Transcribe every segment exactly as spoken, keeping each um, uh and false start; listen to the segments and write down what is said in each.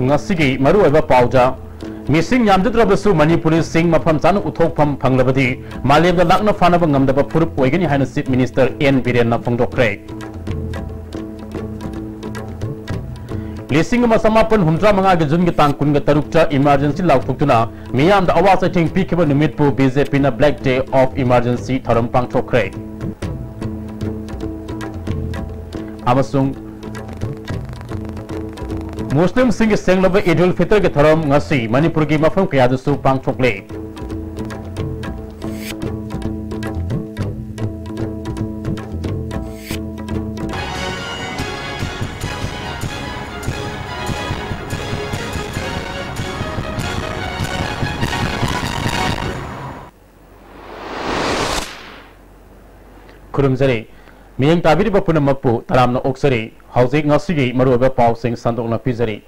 ꯉꯁꯤꯒꯤ ꯃꯔꯨꯑꯣꯏꯕ ꯄꯥꯎꯗ, ꯃꯤꯁꯤꯡ ꯌꯥꯝꯖꯗ꯭ꯔꯕꯁꯨ ꯃꯅꯤꯄꯨꯔꯤꯁꯤꯡ ꯃꯐꯝ ꯆꯥꯅ ꯎꯠꯊꯣꯛꯐꯝ ꯐꯪꯂꯕꯗꯤ ꯃꯥꯂꯦꯝꯗ ꯂꯥꯛꯅ ꯐꯥꯅꯕ ꯉꯝꯗꯕ ꯐꯨꯔꯨꯞ ꯑꯣꯏꯒꯅꯤ ꯍꯥꯏꯅ Chief Minister N ꯕꯤꯔꯦꯟꯅ ꯐꯣꯡꯗꯣꯛꯈ꯭ꯔꯦ꯫ ꯂꯤꯁꯤꯡ ꯑꯃ ꯆꯃꯥꯄꯟ ꯍꯨꯝꯗ꯭ꯔꯥ ꯃꯉꯥꯒꯤ ꯖꯨꯟꯒꯤ ꯇꯥꯡ ꯀꯨꯟꯒ ꯇꯔꯨꯛꯇ emergency ꯂꯥꯎꯊꯣꯛꯇꯨꯅ ꯃꯤꯌꯥꯝꯗ ꯑꯋꯥ ꯆꯩꯊꯦꯡ ꯄꯤꯈꯤꯕ ꯅꯨꯃꯤꯠꯄꯨ BJPꯅ Black Day of Emergency ꯊꯧꯔꯝ ꯄꯥꯡꯊꯣꯛꯈ꯭ꯔꯦ꯫ ꯑꯃꯁꯨꯡ ꯃꯨꯁꯂꯤꯝꯁꯤꯡꯒꯤ ꯁꯦꯡꯂꯕ ꯏꯗ ꯎꯜ ꯐꯤꯇꯔꯒꯤ ꯊꯧꯔꯝ ꯉꯁꯤ ꯃꯅꯤꯄꯨꯔꯒꯤ ꯃꯐꯝ ꯀꯌꯥꯗꯁꯨ ꯄꯥꯡꯊꯣꯛꯂꯦ꯫ ꯈꯨꯔꯨꯝꯖꯔꯤ꯫ ꯃꯤꯠꯌꯦꯡ ꯇꯥꯕꯤꯔꯤꯕ ꯄꯨꯝꯅꯃꯛꯄꯨ ꯇꯔꯥꯝꯅ ꯑꯣꯛꯆꯔꯤ꯫ ꯍꯧꯖꯤꯛ ꯉꯁꯤꯒꯤ ꯃꯔꯨꯑꯣꯏꯕ ꯄꯥꯎꯁꯤꯡ ꯁꯟꯗꯣꯛꯅ ꯄꯤꯖꯔꯤ꯫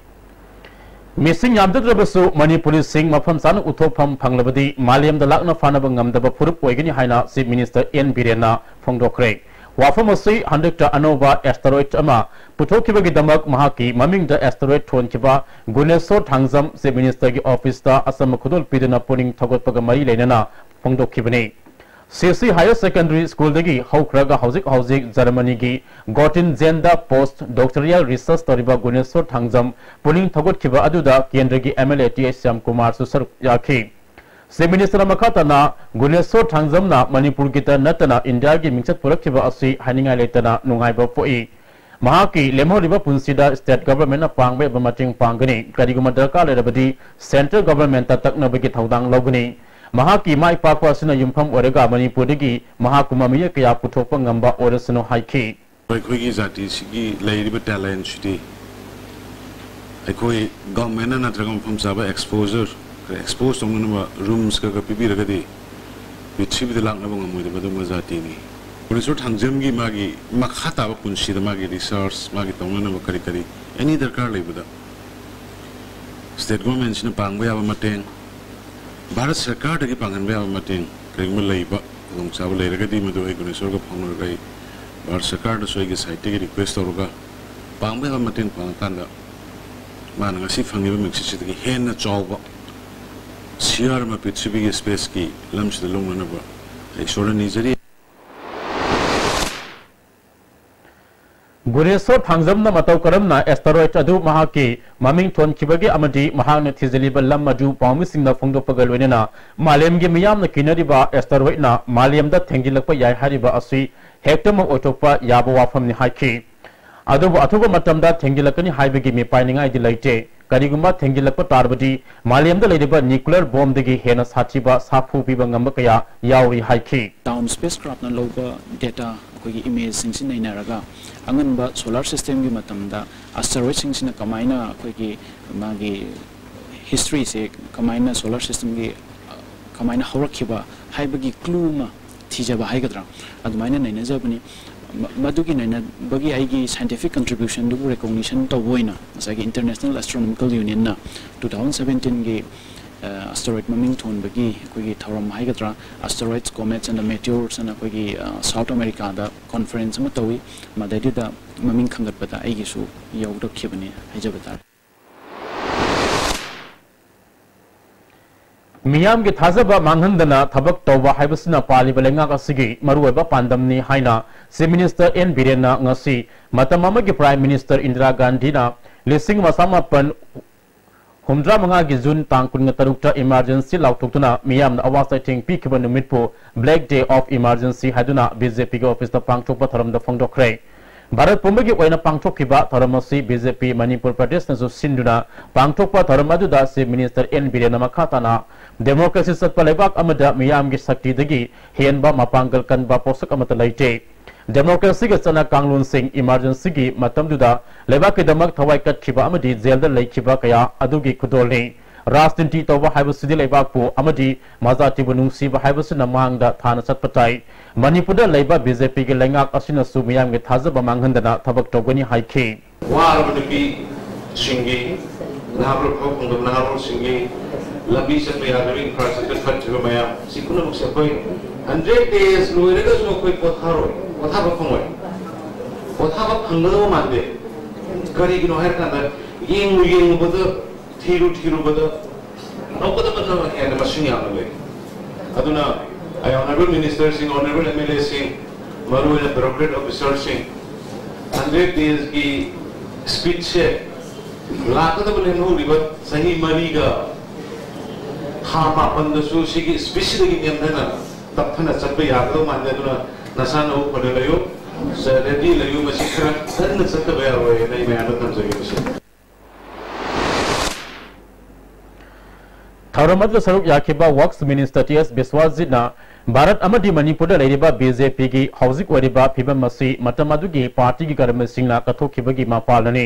ꯃꯤꯁꯤꯡ ꯌꯥꯝꯖꯗ꯭ꯔꯕꯁꯨ ꯃꯅꯤꯄꯨꯔꯤꯁꯤꯡ ꯃꯐꯝ ꯆꯥꯅ ꯎꯠꯊꯣꯛꯐꯝ ꯐꯪꯂꯕꯗꯤ ꯃꯥꯂꯦꯝꯗ ꯂꯥꯛꯅ ꯐꯥꯅꯕ ꯉꯝꯗꯕ ꯐꯨꯔꯨꯞ ꯑꯣꯏꯒꯅꯤ ꯍꯥꯏꯅ Chief Minister N ꯕꯤꯔꯦꯟꯅ ꯐꯣꯡꯗꯣꯛꯈ꯭ꯔꯦ꯫ ꯋꯥꯐꯝ ꯑꯁꯤ ꯍꯟꯗꯛꯇ ꯑꯅꯧꯕ asteroid ꯑꯃ ꯄꯨꯊꯣꯛꯈꯤꯕꯒꯤꯗꯃꯛ ꯃꯍꯥꯛꯀꯤ ꯃꯃꯤꯡꯗ asteroid ꯊꯣꯟꯈꯤꯕ ꯒꯨꯅꯦꯁꯣꯔ ꯊꯥꯡꯖꯝ Chief Ministerꯒꯤ officeꯇ ꯑꯆꯝꯕ ꯈꯨꯗꯣꯜ ꯄꯤꯗꯨꯅ ꯄꯨꯛꯅꯤꯡ ꯊꯧꯒꯠꯄꯒ ꯃꯔꯤ ꯂꯩꯅꯅ ꯐꯣꯡꯗꯣꯛꯈꯤꯕꯅꯤ꯫ ꯁꯤ ꯁꯤ Higher Secondary Schoolꯗꯒꯤ ꯍꯧꯈ꯭ꯔꯒ ꯍꯧꯖꯤꯛ ꯍꯧꯖꯤꯛ ꯖꯔꯃꯅꯤꯒꯤ ꯒꯣꯇꯤꯟꯖꯦꯟꯗ post doctoral research ꯇꯧꯔꯤꯕ ꯒꯨꯅꯦꯁꯣꯔ ꯊꯥꯡꯖꯝ ꯄꯨꯛꯅꯤꯡ ꯊꯧꯒꯠꯈꯤꯕ ꯑꯗꯨꯗ ꯀꯦꯟꯗ꯭ꯔꯒꯤ MLA ꯇꯤ ꯑꯦꯁ ꯁ꯭ꯌꯥꯝꯀꯨꯃꯥꯔꯁꯨ ꯁꯔꯨꯛ ꯌꯥꯈꯤ꯫ Chief Minister ꯃꯈꯥ ꯇꯥꯅ ꯒꯨꯅꯦꯁꯣꯔ ꯊꯥꯡꯖꯝꯅ ꯃꯅꯤꯄꯨꯔꯒꯤꯇ ꯅꯠꯇꯅ ꯏꯟꯗꯤꯌꯥꯒꯤ ꯃꯤꯡꯆꯠ ꯄꯨꯔꯛꯈꯤꯕ ꯑꯁꯤ ꯍꯥꯏꯅꯤꯡꯉꯥꯏ ꯂꯩꯇꯅ ꯅꯨꯡꯉꯥꯏꯕ ꯄꯣꯛꯏ꯫ ꯃꯍꯥꯛꯀꯤ ꯂꯦꯝꯍꯧꯔꯤꯕ ꯄꯨꯟꯁꯤꯗ state governmentꯅ ꯄꯥꯡꯕ ꯌꯥꯕ ꯃꯇꯦꯡ ꯄꯥꯡꯒꯅꯤ꯫ ꯀꯔꯤꯒꯨꯝꯕ ꯗꯔꯀꯥꯔ ꯂꯩꯔꯕꯗꯤ central governmentꯇ ꯇꯛꯅꯕꯒꯤ ꯊꯧꯗꯥꯡ ꯂꯧꯒꯅꯤ꯫ ꯃꯍꯥꯛꯀꯤ ꯃꯥꯏ ꯄꯥꯛꯄ ꯑꯁꯤꯅ ꯌꯨꯝꯐꯝ ꯑꯣꯏꯔꯒ ꯃꯅꯤꯄꯨꯔꯗꯒꯤ ꯃꯍꯥꯛꯀꯨꯝꯕ ꯃꯤꯑꯣꯏ ꯀꯌꯥ ꯄꯨꯊꯣꯛꯄ ꯉꯝꯕ ꯑꯣꯏꯔꯁꯅꯨ ꯍꯥꯏꯈꯤ꯫ ꯑꯩꯈꯣꯏꯒꯤ ꯖꯥꯇꯤꯁꯤꯒꯤ ꯂꯩꯔꯤꯕ talentꯁꯤꯗꯤ ꯑꯩꯈꯣꯏ governmentꯅ ꯅꯠꯇ꯭ꯔꯒ ꯃꯐꯝ ꯆꯥꯕ exposure, expose ꯇꯧꯅꯅꯕ rooms ꯈꯔ ꯈꯔ ꯄꯤꯕꯤꯔꯒꯗꯤ ꯄ꯭ꯔꯤꯊꯤꯕꯤꯗ ꯂꯥꯛꯅꯕ ꯉꯝꯃꯣꯏꯗꯕ ꯑꯗꯨꯒꯨꯝꯕ ꯖꯥꯇꯤꯅꯤ꯫ ꯒꯨꯅꯦꯁꯣꯔ ꯊꯥꯡꯖꯝꯒꯤ ꯃꯥꯒꯤ ꯃꯈꯥ ꯇꯥꯕ ꯄꯨꯟꯁꯤꯗ ꯃꯥꯒꯤ research, ꯃꯥꯒꯤ ꯇꯧꯅꯅꯕ ꯀꯔꯤ ꯀꯔꯤ any ꯗꯔꯀꯥꯔ ꯂꯩꯕꯗ state governmentꯁꯤꯅ ꯄꯥꯡꯕ ꯌꯥꯕ ꯃꯇꯦꯡ, ꯚꯥꯔꯠ ꯁꯔꯀꯥꯔꯗꯒꯤ ꯄꯥꯡꯍꯟꯕ ꯌꯥꯕ ꯃꯇꯦꯡ ꯀꯔꯤꯒꯨꯝꯕ ꯂꯩꯕ, ꯈꯨꯗꯣꯡꯆꯥꯕ ꯂꯩꯔꯒꯗꯤ ꯃꯗꯨ ꯑꯩ ꯒꯨꯅꯦꯁꯣꯔꯒ ꯐꯥꯎꯅꯔꯒ ꯑꯩ ꯚꯥꯔꯠ ꯁꯔꯀꯥꯔꯗꯁꯨ ꯑꯩꯒꯤ sideꯇꯒꯤ request ꯇꯧꯔꯒ ꯄꯥꯡꯕ ꯌꯥꯕ ꯃꯇꯦꯡ ꯄꯥꯡꯉꯀꯥꯟꯗ ꯃꯥꯅ ꯉꯁꯤ ꯐꯪꯉꯤꯕ ꯃꯤꯡꯆꯠꯁꯤꯗꯒꯤ ꯍꯦꯟꯅ ꯆꯥꯎꯕ ꯁꯤꯌꯥꯔ ꯑꯃ ꯄ꯭ꯔꯤꯊꯤꯕꯤꯒꯤ ꯁ꯭ꯄꯦꯁꯀꯤ ꯂꯝꯁꯤꯗ ꯂꯧꯅꯅꯕ ꯑꯩ ꯏꯁꯣꯔꯗ ꯅꯤꯖꯔꯤ꯫ ꯒꯨꯔꯦꯁꯣꯔ ꯊꯥꯡꯖꯝꯅ ꯃꯇꯧ ꯀꯔꯝꯅ ꯑꯦꯁꯇꯔꯣꯏꯗ ꯑꯗꯨ ꯃꯍꯥꯛꯀꯤ ꯃꯃꯤꯡ ꯊꯣꯟꯈꯤꯕꯒꯦ ꯑꯃꯗꯤ ꯃꯍꯥꯛꯅ ꯊꯤꯖꯤꯜꯂꯤꯕ ꯂꯝ ꯑꯗꯨ ꯄꯥꯎꯃꯤꯁꯤꯡꯗ ꯐꯣꯡꯗꯣꯛꯄꯒ ꯂꯣꯏꯅꯅ ꯃꯥꯂꯦꯝꯒꯤ ꯃꯤꯌꯥꯝꯅ ꯀꯤꯅꯔꯤꯕ ꯑꯦꯁꯇꯔꯣꯏꯗꯅ ꯃꯥꯂꯦꯝꯗ ꯊꯦꯡꯖꯤꯜꯂꯛꯄ ꯌꯥꯏ ꯍꯥꯏꯔꯤꯕ ꯑꯁꯤ ꯍꯦꯛꯇꯃꯛ ꯑꯣꯏꯊꯣꯛꯄ ꯌꯥꯕ ꯋꯥꯐꯝꯅꯤ ꯍꯥꯏꯈꯤ꯫ ꯑꯗꯨꯕꯨ ꯑꯊꯨꯕ ꯃꯇꯝꯗ ꯊꯦꯡꯖꯤꯜꯂꯛꯀꯅꯤ ꯍꯥꯏꯕꯒꯤ ꯃꯤꯄꯥꯏꯅꯤꯡꯉꯥꯏꯗꯤ ꯂꯩꯇꯦ꯫ ꯀꯔꯤꯒꯨꯝꯕ ꯊꯦꯡꯖꯤꯜꯂꯛꯄ ꯇꯥꯔꯕꯗꯤ ꯃꯥꯂꯦꯝꯗ ꯂꯩꯔꯤꯕ ꯅ꯭ꯌꯨꯀ꯭ꯂꯤꯌꯔ ꯕꯣꯝꯗꯒꯤ ꯍꯦꯟꯅ ꯁꯥꯊꯤꯕ ꯁꯥꯐꯨ ꯄꯤꯕ ꯉꯝꯕ ꯀꯌꯥ ꯌꯥꯎꯔꯤ ꯍꯥꯏꯈꯤ꯫ ꯇꯥꯎꯟ ꯁ꯭ꯄꯦꯁ ꯀ꯭ꯔꯥꯐꯅ ꯂꯧꯕ ꯗꯦꯇꯥ, ꯑꯩꯈꯣꯏꯒꯤ ꯏꯃꯦꯖꯁꯤꯡꯁꯤ ꯅꯩꯅꯔꯒ ꯑꯉꯟꯕ ꯁꯣꯂꯥꯔ ꯁꯤꯁꯇꯦꯝꯒꯤ ꯃꯇꯝꯗ ꯑꯁꯇꯔꯣꯏꯗꯁꯤꯡꯁꯤꯅ ꯀꯃꯥꯏꯅ ꯑꯩꯈꯣꯏꯒꯤ ꯃꯥꯒꯤ ꯍꯤꯁꯇ꯭ꯔꯤꯁꯦ ꯀꯃꯥꯏꯅ ꯁꯣꯂꯥꯔ ꯁꯤꯁꯇꯦꯝꯒꯤ ꯀꯃꯥꯏꯅ ꯍꯧꯔꯛꯈꯤꯕ ꯍꯥꯏꯕꯒꯤ ꯀ꯭ꯂꯨ ꯑꯃ ꯊꯤꯖꯕ ꯍꯥꯏꯒꯗ꯭ꯔꯥ, ꯑꯗꯨꯃꯥꯏꯅ ꯅꯩꯅꯖꯕꯅꯤ꯫ ꯃ-, ꯃꯗꯨꯒꯤ ꯅꯩꯅꯕꯒꯤ ꯑꯩꯒꯤ ꯁꯥꯏꯟꯇꯤꯐꯤꯛ ꯀꯟꯇ꯭ꯔꯤꯕ꯭ꯌꯨꯁꯟꯗꯨꯕꯨ ꯔꯦꯀꯣꯒꯅꯤꯁꯟ ꯇꯧꯕ ꯑꯣꯏꯅ ꯉꯁꯥꯏꯒꯤ ꯏꯟꯇꯔꯅꯦꯁꯅꯦꯜ ꯑꯦꯁꯇ꯭ꯔꯣꯅꯣꯃꯤꯀꯦꯜ ꯌꯨꯅꯤꯌꯟꯅ ꯇꯨ ꯊꯥꯎꯖꯟ ꯁꯕꯦꯟꯇꯤꯟꯒꯤ ꯑꯁꯇꯔꯣꯏꯗ ꯃꯃꯤꯡ ꯊꯣꯟꯕꯒꯤ ꯑꯩꯈꯣꯏꯒꯤ ꯊꯧꯔꯝ ꯍꯥꯏꯒꯗ꯭ꯔꯥ, Asteroids, Comets and the Meteors ꯑꯅ ꯑꯩꯈꯣꯏꯒꯤ ꯁꯥꯎꯠ ꯑꯃꯦꯔꯤꯀꯥꯗ ꯀꯣꯟꯐꯔꯦꯟꯁ ꯑꯃ ꯇꯧꯏ꯫ ꯃꯗꯩꯗꯨꯗ ꯃꯃꯤꯡ ꯈꯟꯒꯠꯄꯗ ꯑꯩꯒꯤꯁꯨ ꯌꯥꯎꯔꯛꯈꯤꯕꯅꯤ ꯍꯥꯏꯖꯕ ꯇꯥꯔꯦ꯫ ꯃꯤꯌꯥꯝꯒꯤ ꯊꯥꯖꯕ ꯃꯥꯡꯍꯟꯗꯅ ꯊꯕꯛ ꯇꯧꯕ ꯍꯥꯏꯕꯁꯤꯅ ꯄꯥꯜꯂꯤꯕ ꯂꯩꯉꯥꯛ ꯑꯁꯤꯒꯤ ꯃꯔꯨꯑꯣꯏꯕ ꯄꯥꯟꯗꯝꯅꯤ ꯍꯥꯏꯅ Chief Minister ꯑꯦꯟ ꯕꯤꯔꯦꯟꯅ ꯉꯁꯤ ꯃꯇꯝ ꯑꯃꯒꯤ Prime Minister ꯏꯟꯗꯤꯔꯥ ꯒꯥꯟꯙꯤꯅ ꯂꯤꯁꯤꯡ ꯑꯃ ꯆꯥꯃꯥꯄꯟ ꯍꯨꯝꯗ꯭ꯔꯥ ꯃꯉꯥꯒꯤ ꯖꯨꯟ ꯇꯥꯡ ꯀꯨꯟꯒ ꯇꯔꯨꯛꯇ emergency ꯂꯥꯎꯊꯣꯛꯇꯨꯅ ꯃꯤꯌꯥꯝꯅ ꯑꯋꯥ ꯆꯩꯊꯦꯡ ꯄꯤꯈꯤꯕ ꯅꯨꯃꯤꯠꯄꯨ Black Day of Emergency ꯍꯥꯏꯗꯨꯅ ꯕꯤ ꯖꯦ ꯄꯤꯒꯤ ꯑꯣꯐꯤꯁꯇ ꯄꯥꯡꯊꯣꯛꯄ ꯊꯧꯔꯝꯗ ꯐꯣꯡꯗꯣꯛꯈ꯭ꯔꯦ꯫ ꯚꯥꯔꯠ ꯄꯨꯝꯕꯒꯤ ꯑꯣꯏꯅ ꯄꯥꯡꯊꯣꯛꯈꯤꯕ ꯊꯧꯔꯝ ꯑꯁꯤ ꯕꯤ ꯖꯦ ꯄꯤ ꯃꯅꯤꯄꯨꯔ ꯄ꯭ꯔꯗꯦꯁꯅꯁꯨ ꯁꯤꯟꯗꯨꯅ ꯄꯥꯡꯊꯣꯛꯄ ꯊꯧꯔꯝ ꯑꯗꯨꯗ Chief Minister ꯑꯦꯟ ꯕꯤꯔꯦꯟꯅ ꯃꯈꯥ ꯇꯥꯅ democracy ꯆꯠꯄ ꯂꯩꯕꯥꯛ ꯑꯃꯗ ꯃꯤꯌꯥꯝꯒꯤ ꯁꯛꯇꯤꯗꯒꯤ ꯍꯦꯟꯕ ꯃꯄꯥꯡꯒꯜ ꯀꯟꯕ ꯄꯣꯠꯁꯛ ꯑꯃꯠꯇ ꯂꯩꯇꯦ꯫ Democracyꯒꯤ ꯆꯠꯅ ꯀꯥꯡꯂꯣꯟꯁꯤꯡ emergencyꯒꯤ ꯃꯇꯝꯗꯨꯗ ꯂꯩꯕꯥꯛꯀꯤꯗꯃꯛ ꯊꯋꯥꯏ ꯀꯠꯈꯤꯕ ꯑꯃꯗꯤ ꯖꯦꯜꯗ ꯂꯩꯈꯤꯕ ꯀꯌꯥ ꯑꯗꯨꯒꯤ ꯈꯨꯗꯣꯜꯅꯤ꯫ ꯔꯥꯖꯅꯤꯇꯤ ꯇꯧꯕ ꯍꯥꯏꯕꯁꯤꯗꯤ ꯂꯩꯕꯥꯛꯄꯨ ꯑꯃꯗꯤ ꯃꯖꯥꯇꯤꯕꯨ ꯅꯨꯡꯁꯤꯕ ꯍꯥꯏꯕꯁꯤꯅ ꯃꯥꯡꯗ ꯊꯥꯅ ꯆꯠꯄ ꯇꯥꯏ꯫ ꯃꯅꯤꯄꯨꯔꯗ ꯂꯩꯕ ꯕꯤ ꯖꯦ ꯄꯤꯒꯤ ꯂꯩꯉꯥꯛ ꯑꯁꯤꯅꯁꯨ ꯃꯤꯌꯥꯝꯒꯤ ꯊꯥꯖꯕ ꯃꯥꯡꯍꯟꯗꯅ ꯊꯕꯛ ꯇꯧꯒꯅꯤ ꯍꯥꯏꯈꯤ꯫ ꯋꯥꯔꯕ ꯅꯨꯄꯤꯁꯤꯡꯒꯤ, ꯅꯍꯥꯔꯣꯜ ꯐꯥꯎ ꯐꯪꯗꯕ ꯅꯍꯥꯔꯣꯜꯁꯤꯡꯒꯤ ꯂꯝꯕꯤ ꯆꯠꯄ ꯌꯥꯗꯕ infrastructure ꯐꯠꯇ꯭ꯔꯤꯕ ꯃꯌꯥꯝ ꯁꯤ ꯄꯨꯝꯅꯃꯛꯁꯦ ꯑꯩꯈꯣꯏ hundred days ꯂꯣꯏꯔꯒꯁꯨ ꯑꯩꯈꯣꯏ ꯄꯣꯊꯥꯔꯣꯏ, ꯄꯣꯊꯥꯕ ꯐꯪꯉꯣꯏ, ꯄꯣꯊꯥꯕ ꯐꯪꯒꯗꯕ ꯃꯥꯟꯗꯦ꯫ ꯀꯔꯤꯒꯤꯅꯣ ꯍꯥꯏꯔꯀꯥꯟꯗ ꯌꯦꯡꯂꯨ ꯌꯦꯡꯂꯨꯕꯗ, ꯊꯤꯔꯨ ꯊꯤꯔꯨꯕꯗ ꯂꯧꯒꯗꯕꯅ ꯍꯦꯟꯅ ꯃꯁꯤꯡ ꯌꯥꯝꯅ ꯂꯩ꯫ ꯑꯗꯨꯅ ꯑꯩ honourable ministerꯁꯤꯡ, honourable MLAꯁꯤꯡ, ꯃꯔꯨꯑꯣꯏꯅ bureaucrat officerꯁꯤꯡ, hundred daysꯀꯤ speedꯁꯦ ꯂꯥꯛꯀꯗꯕ ꯂꯦꯝꯍꯧꯔꯤꯕ ꯆꯍꯤ ꯃꯔꯤꯒ ꯊꯥ ꯃꯥꯄꯟꯗꯁꯨ ꯁꯤꯒꯤ speedꯁꯤꯗꯒꯤ ꯅꯦꯝꯊꯅ, ꯇꯞꯊꯅ ꯆꯠꯄ ꯌꯥꯒꯗꯧ ꯃꯥꯟꯗꯦ꯫ ꯑꯗꯨꯅ ꯅꯁꯥ ꯅꯎ ꯐꯅ ꯂꯩꯌꯨ, ready ꯂꯩꯌꯨ꯫ ꯃꯁꯤ ꯈꯔ ꯀꯟꯅ ꯆꯠꯇꯕ ꯌꯥꯔꯣꯏꯅ ꯑꯩ ꯃꯌꯥꯝꯗ ꯊꯝꯖꯒꯦ꯫ ꯃꯁꯤ ꯊꯧꯔꯝ ꯑꯗꯨꯗ ꯁꯔꯨꯛ ꯌꯥꯈꯤꯕ Works Minister T S ꯕꯤꯁ꯭ꯋꯥꯖꯤꯠꯅ Bharat ꯑꯃꯗꯤ ꯃꯅꯤꯄꯨꯔꯗ ꯂꯩꯔꯤꯕ BJPꯒꯤ ꯍꯧꯖꯤꯛ ꯑꯣꯏꯔꯤꯕ ꯐꯤꯕꯝ ꯑꯁꯤ ꯃꯇꯝ ꯑꯗꯨꯒꯤ ꯄꯥꯔꯇꯤꯒꯤ ꯀꯔꯃꯁꯤꯡꯅ ꯀꯠꯊꯣꯛꯈꯤꯕꯒꯤ ꯃꯄꯥꯜꯅꯅꯤ꯫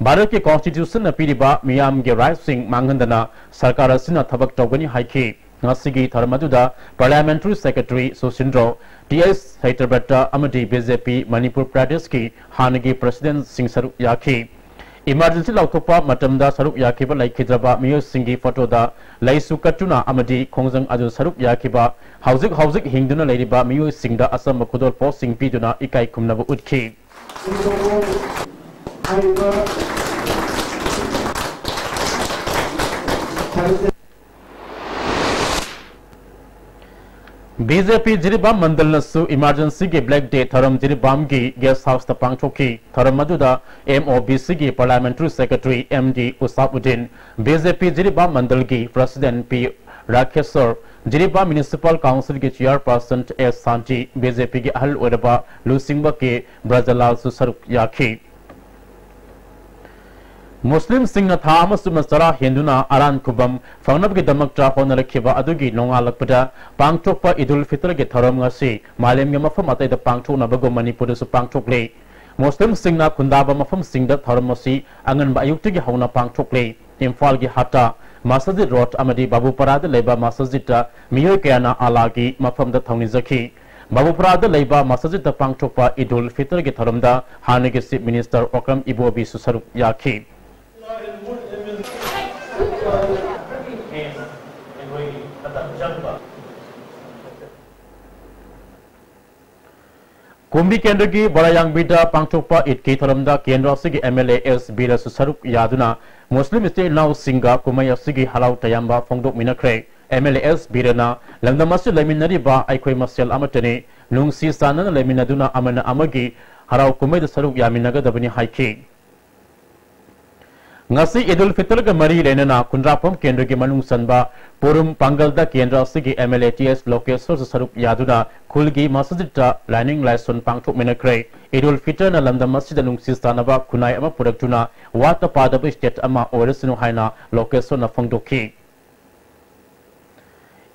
ꯚꯥꯔꯠꯀꯤ constitutionꯅ ꯄꯤꯔꯤꯕ ꯃꯤꯌꯥꯝꯒꯤ rightꯁꯤꯡ ꯃꯥꯡꯍꯟꯗꯅ ꯁꯔꯀꯥꯔ ꯑꯁꯤꯅ ꯊꯕꯛ ꯇꯧꯒꯅꯤ ꯍꯥꯏꯈꯤ꯫ ꯉꯁꯤꯒꯤ ꯊꯧꯔꯝ ꯑꯗꯨꯗ Parliamentary Secretary ꯁꯨꯁꯤꯟꯗ꯭ꯔꯣ, T S ꯁꯩꯇ꯭ꯔꯕꯠꯇ ꯑꯃꯗꯤ BJP ꯃꯅꯤꯄꯨꯔ ꯄ꯭ꯔꯗꯦꯁꯀꯤ ꯍꯥꯟꯅꯒꯤ presidentꯁꯤꯡ ꯁꯔꯨꯛ ꯌꯥꯈꯤ꯫ Emergency ꯂꯥꯎꯊꯣꯛꯄ ꯃꯇꯝꯗ ꯁꯔꯨꯛ ꯌꯥꯈꯤꯕ ꯂꯩꯈꯤꯗ꯭ꯔꯕ ꯃꯤꯑꯣꯏꯁꯤꯡꯒꯤ photoꯗ ꯂꯩꯁꯨ ꯀꯠꯇꯨꯅ ꯑꯃꯗꯤ ꯈꯣꯡꯖꯪ ꯑꯗꯨ ꯁꯔꯨꯛ ꯌꯥꯈꯤꯕ ꯍꯧꯖꯤꯛ ꯍꯧꯖꯤꯛ ꯍꯤꯡꯗꯨꯅ ꯂꯩꯔꯤꯕ ꯃꯤꯑꯣꯏꯁꯤꯡꯗ ꯑꯆꯝꯕ ꯈꯨꯗꯣꯜꯄꯣꯠꯁꯤꯡ ꯄꯤꯗꯨꯅ ꯏꯀꯥꯏ ꯈꯨꯝꯅꯕ ꯎꯠꯈꯤ꯫ BJP ꯖꯤꯔꯤꯕꯥꯝ ꯃꯟꯗꯜꯅꯁꯨ emergencyꯒꯤ Black Day ꯊꯧꯔꯝ ꯖꯤꯔꯤꯕꯥꯝꯒꯤ guest houseꯇ ꯄꯥꯡꯊꯣꯛꯈꯤ꯫ ꯊꯧꯔꯝ ꯑꯗꯨꯗ MOBCꯒꯤ Parliamentary Secretary M D ꯎꯁꯥꯕꯨꯗꯤꯟ, BJP Jiribam ꯃꯟꯗꯜꯒꯤ President P ꯔꯥꯈꯦꯁꯣꯔ, Jiribam Municipal Councilꯒꯤ Chairperson S ꯁꯥꯟꯇꯤ, BJPꯒꯤ ꯑꯍꯜ ꯑꯣꯏꯔꯕ ꯂꯨꯆꯤꯡꯕ ꯀꯦ ꯕ꯭ꯔꯖꯂꯥꯜꯁꯨ ꯁꯔꯨꯛ ꯌꯥꯈꯤ꯫ ꯃꯨꯁꯂꯤꯝꯁꯤꯡꯅ ꯊꯥ ꯑꯃ ꯆꯨꯞꯅ ꯆꯔꯥ ꯍꯦꯟꯗꯨꯅ ꯑꯔꯥꯟ ꯈꯨꯕꯝ ꯐꯪꯅꯕꯒꯤꯗꯃꯛꯇ ꯍꯣꯠꯅꯔꯛꯈꯤꯕ ꯑꯗꯨꯒꯤ ꯅꯣꯡꯉꯥꯜꯂꯛꯄꯗ ꯄꯥꯡꯊꯣꯛꯄ ꯏꯗꯨꯜ ꯐꯤꯇꯔꯒꯤ ꯊꯧꯔꯝ ꯉꯁꯤ ꯃꯥꯂꯦꯝꯒꯤ ꯃꯐꯝ ꯑꯇꯩꯗ ꯄꯥꯡꯊꯣꯛꯅꯕꯒꯨꯝ ꯃꯅꯤꯄꯨꯔꯗꯁꯨ ꯄꯥꯡꯊꯣꯛꯂꯤ꯫ ꯃꯨꯁꯂꯤꯝꯁꯤꯡꯅ ꯈꯨꯟꯗꯥꯕ ꯃꯐꯝꯁꯤꯡꯗ ꯊꯧꯔꯝ ꯑꯁꯤ ꯑꯉꯟꯕ ꯑꯌꯨꯛꯇꯒꯤ ꯍꯧꯅ ꯄꯥꯡꯊꯣꯛꯂꯤ꯫ ꯏꯝꯐꯥꯜꯒꯤ ꯍꯥꯇꯥ, ꯃꯁꯖꯤꯗ ꯔꯣꯗ ꯑꯃꯗꯤ ꯕꯥꯕꯨꯄꯥꯔꯥꯗ ꯂꯩꯕ ꯃꯁꯖꯤꯗꯇ ꯃꯤꯑꯣꯏ ꯀꯌꯥꯅ ꯑꯜꯂꯥꯒꯤ ꯃꯐꯝꯗ ꯊꯧꯅꯤꯖꯈꯤ꯫ ꯕꯥꯕꯨꯄꯥꯔꯥꯗ ꯂꯩꯕ ꯃꯁꯖꯤꯗꯇ ꯄꯥꯡꯊꯣꯛꯄ ꯏꯗꯨꯜ ꯐꯤꯇꯔꯒꯤ ꯊꯧꯔꯝꯗ ꯍꯥꯟꯅꯒꯤ Chief Minister ꯑꯣꯀ꯭ꯔꯝ ꯏꯕꯣꯕꯤꯁꯨ ꯁꯔꯨꯛ ꯌꯥꯈꯤ꯫ ꯄꯨꯝꯕꯤ ꯀꯦꯟꯗ꯭ꯔꯒꯤ ꯕꯔꯥꯌꯥꯡꯕꯤꯗ ꯄꯥꯡꯊꯣꯛꯄ ꯏꯗꯀꯤ ꯊꯧꯔꯝꯗ ꯀꯦꯟꯗ꯭ꯔ ꯑꯁꯤꯒꯤ ꯑꯦꯝ ꯑꯦꯜ ꯑꯦ ꯑꯦꯁ ꯕꯤꯔꯁꯨ ꯁꯔꯨꯛ ꯌꯥꯗꯨꯅ ꯃꯨꯁꯂꯤꯝ ꯏꯆꯤꯜ ꯏꯅꯥꯎꯁꯤꯡꯒ ꯀꯨꯝꯍꯩ ꯑꯁꯤꯒꯤ ꯍꯔꯥꯎ ꯇꯌꯥꯝꯕ ꯐꯣꯡꯗꯣꯛꯃꯤꯟꯅꯈ꯭ꯔꯦ꯫ ꯑꯦꯝ ꯑꯦꯜ ꯑꯦ ꯑꯦꯁ ꯕꯤꯔꯅ ꯂꯝꯗꯝ ꯑꯁꯤꯗ ꯂꯩꯃꯤꯟꯅꯔꯤꯕ ꯑꯩꯈꯣꯏ ꯃꯁꯦꯜ ꯑꯃꯠꯇꯅꯤ, ꯅꯨꯡꯁꯤ ꯆꯥꯟꯅꯅ ꯂꯩꯃꯤꯟꯅꯗꯨꯅ ꯑꯃꯅ ꯑꯃꯒꯤ ꯍꯔꯥꯎ ꯀꯨꯝꯍꯩꯗ ꯁꯔꯨꯛ ꯌꯥꯃꯤꯟꯅꯒꯗꯕꯅꯤ ꯍꯥꯏꯈꯤ꯫ ꯉꯁꯤ ꯏꯗꯨꯜ ꯐꯤꯇꯔꯒ ꯃꯔꯤ ꯂꯩꯅꯅ ꯈꯨꯟꯗ꯭ꯔꯥꯛꯐꯝ ꯀꯦꯟꯗ꯭ꯔꯒꯤ ꯃꯅꯨꯡ ꯆꯟꯕ ꯄꯨꯔꯨꯝ ꯄꯥꯡꯒꯜꯗ ꯀꯦꯟꯗ꯭ꯔ ꯑꯁꯤꯒꯤ ꯑꯦꯝ ꯑꯦꯜ ꯑꯦ ꯇꯤ ꯑꯦꯁ ꯂꯣꯀꯦꯁꯣꯔꯁꯨ ꯁꯔꯨꯛ ꯌꯥꯗꯨꯅ ꯈꯨꯜꯒꯤ ꯃꯁꯖꯤꯗꯇ ꯂꯥꯏꯅꯤꯡ ꯂꯥꯏꯁꯣꯟ ꯄꯥꯡꯊꯣꯛꯃꯤꯟꯅꯈ꯭ꯔꯦ꯫ ꯏꯗꯨꯜ ꯐꯤꯇꯔꯅ ꯂꯝꯗꯝ ꯑꯁꯤꯗ ꯅꯨꯡꯁꯤ ꯆꯥꯟꯅꯕ ꯈꯨꯟꯅꯥꯏ ꯑꯃ ꯄꯨꯔꯛꯇꯨꯅ ꯋꯥꯠꯇ ꯄꯥꯗꯕ ꯏꯁꯇꯦꯠ ꯑꯃ ꯑꯣꯏꯔꯁꯅꯨ ꯍꯥꯏꯅ ꯂꯣꯀꯦꯁꯣꯔꯅ ꯐꯣꯡꯗꯣꯛꯈꯤ꯫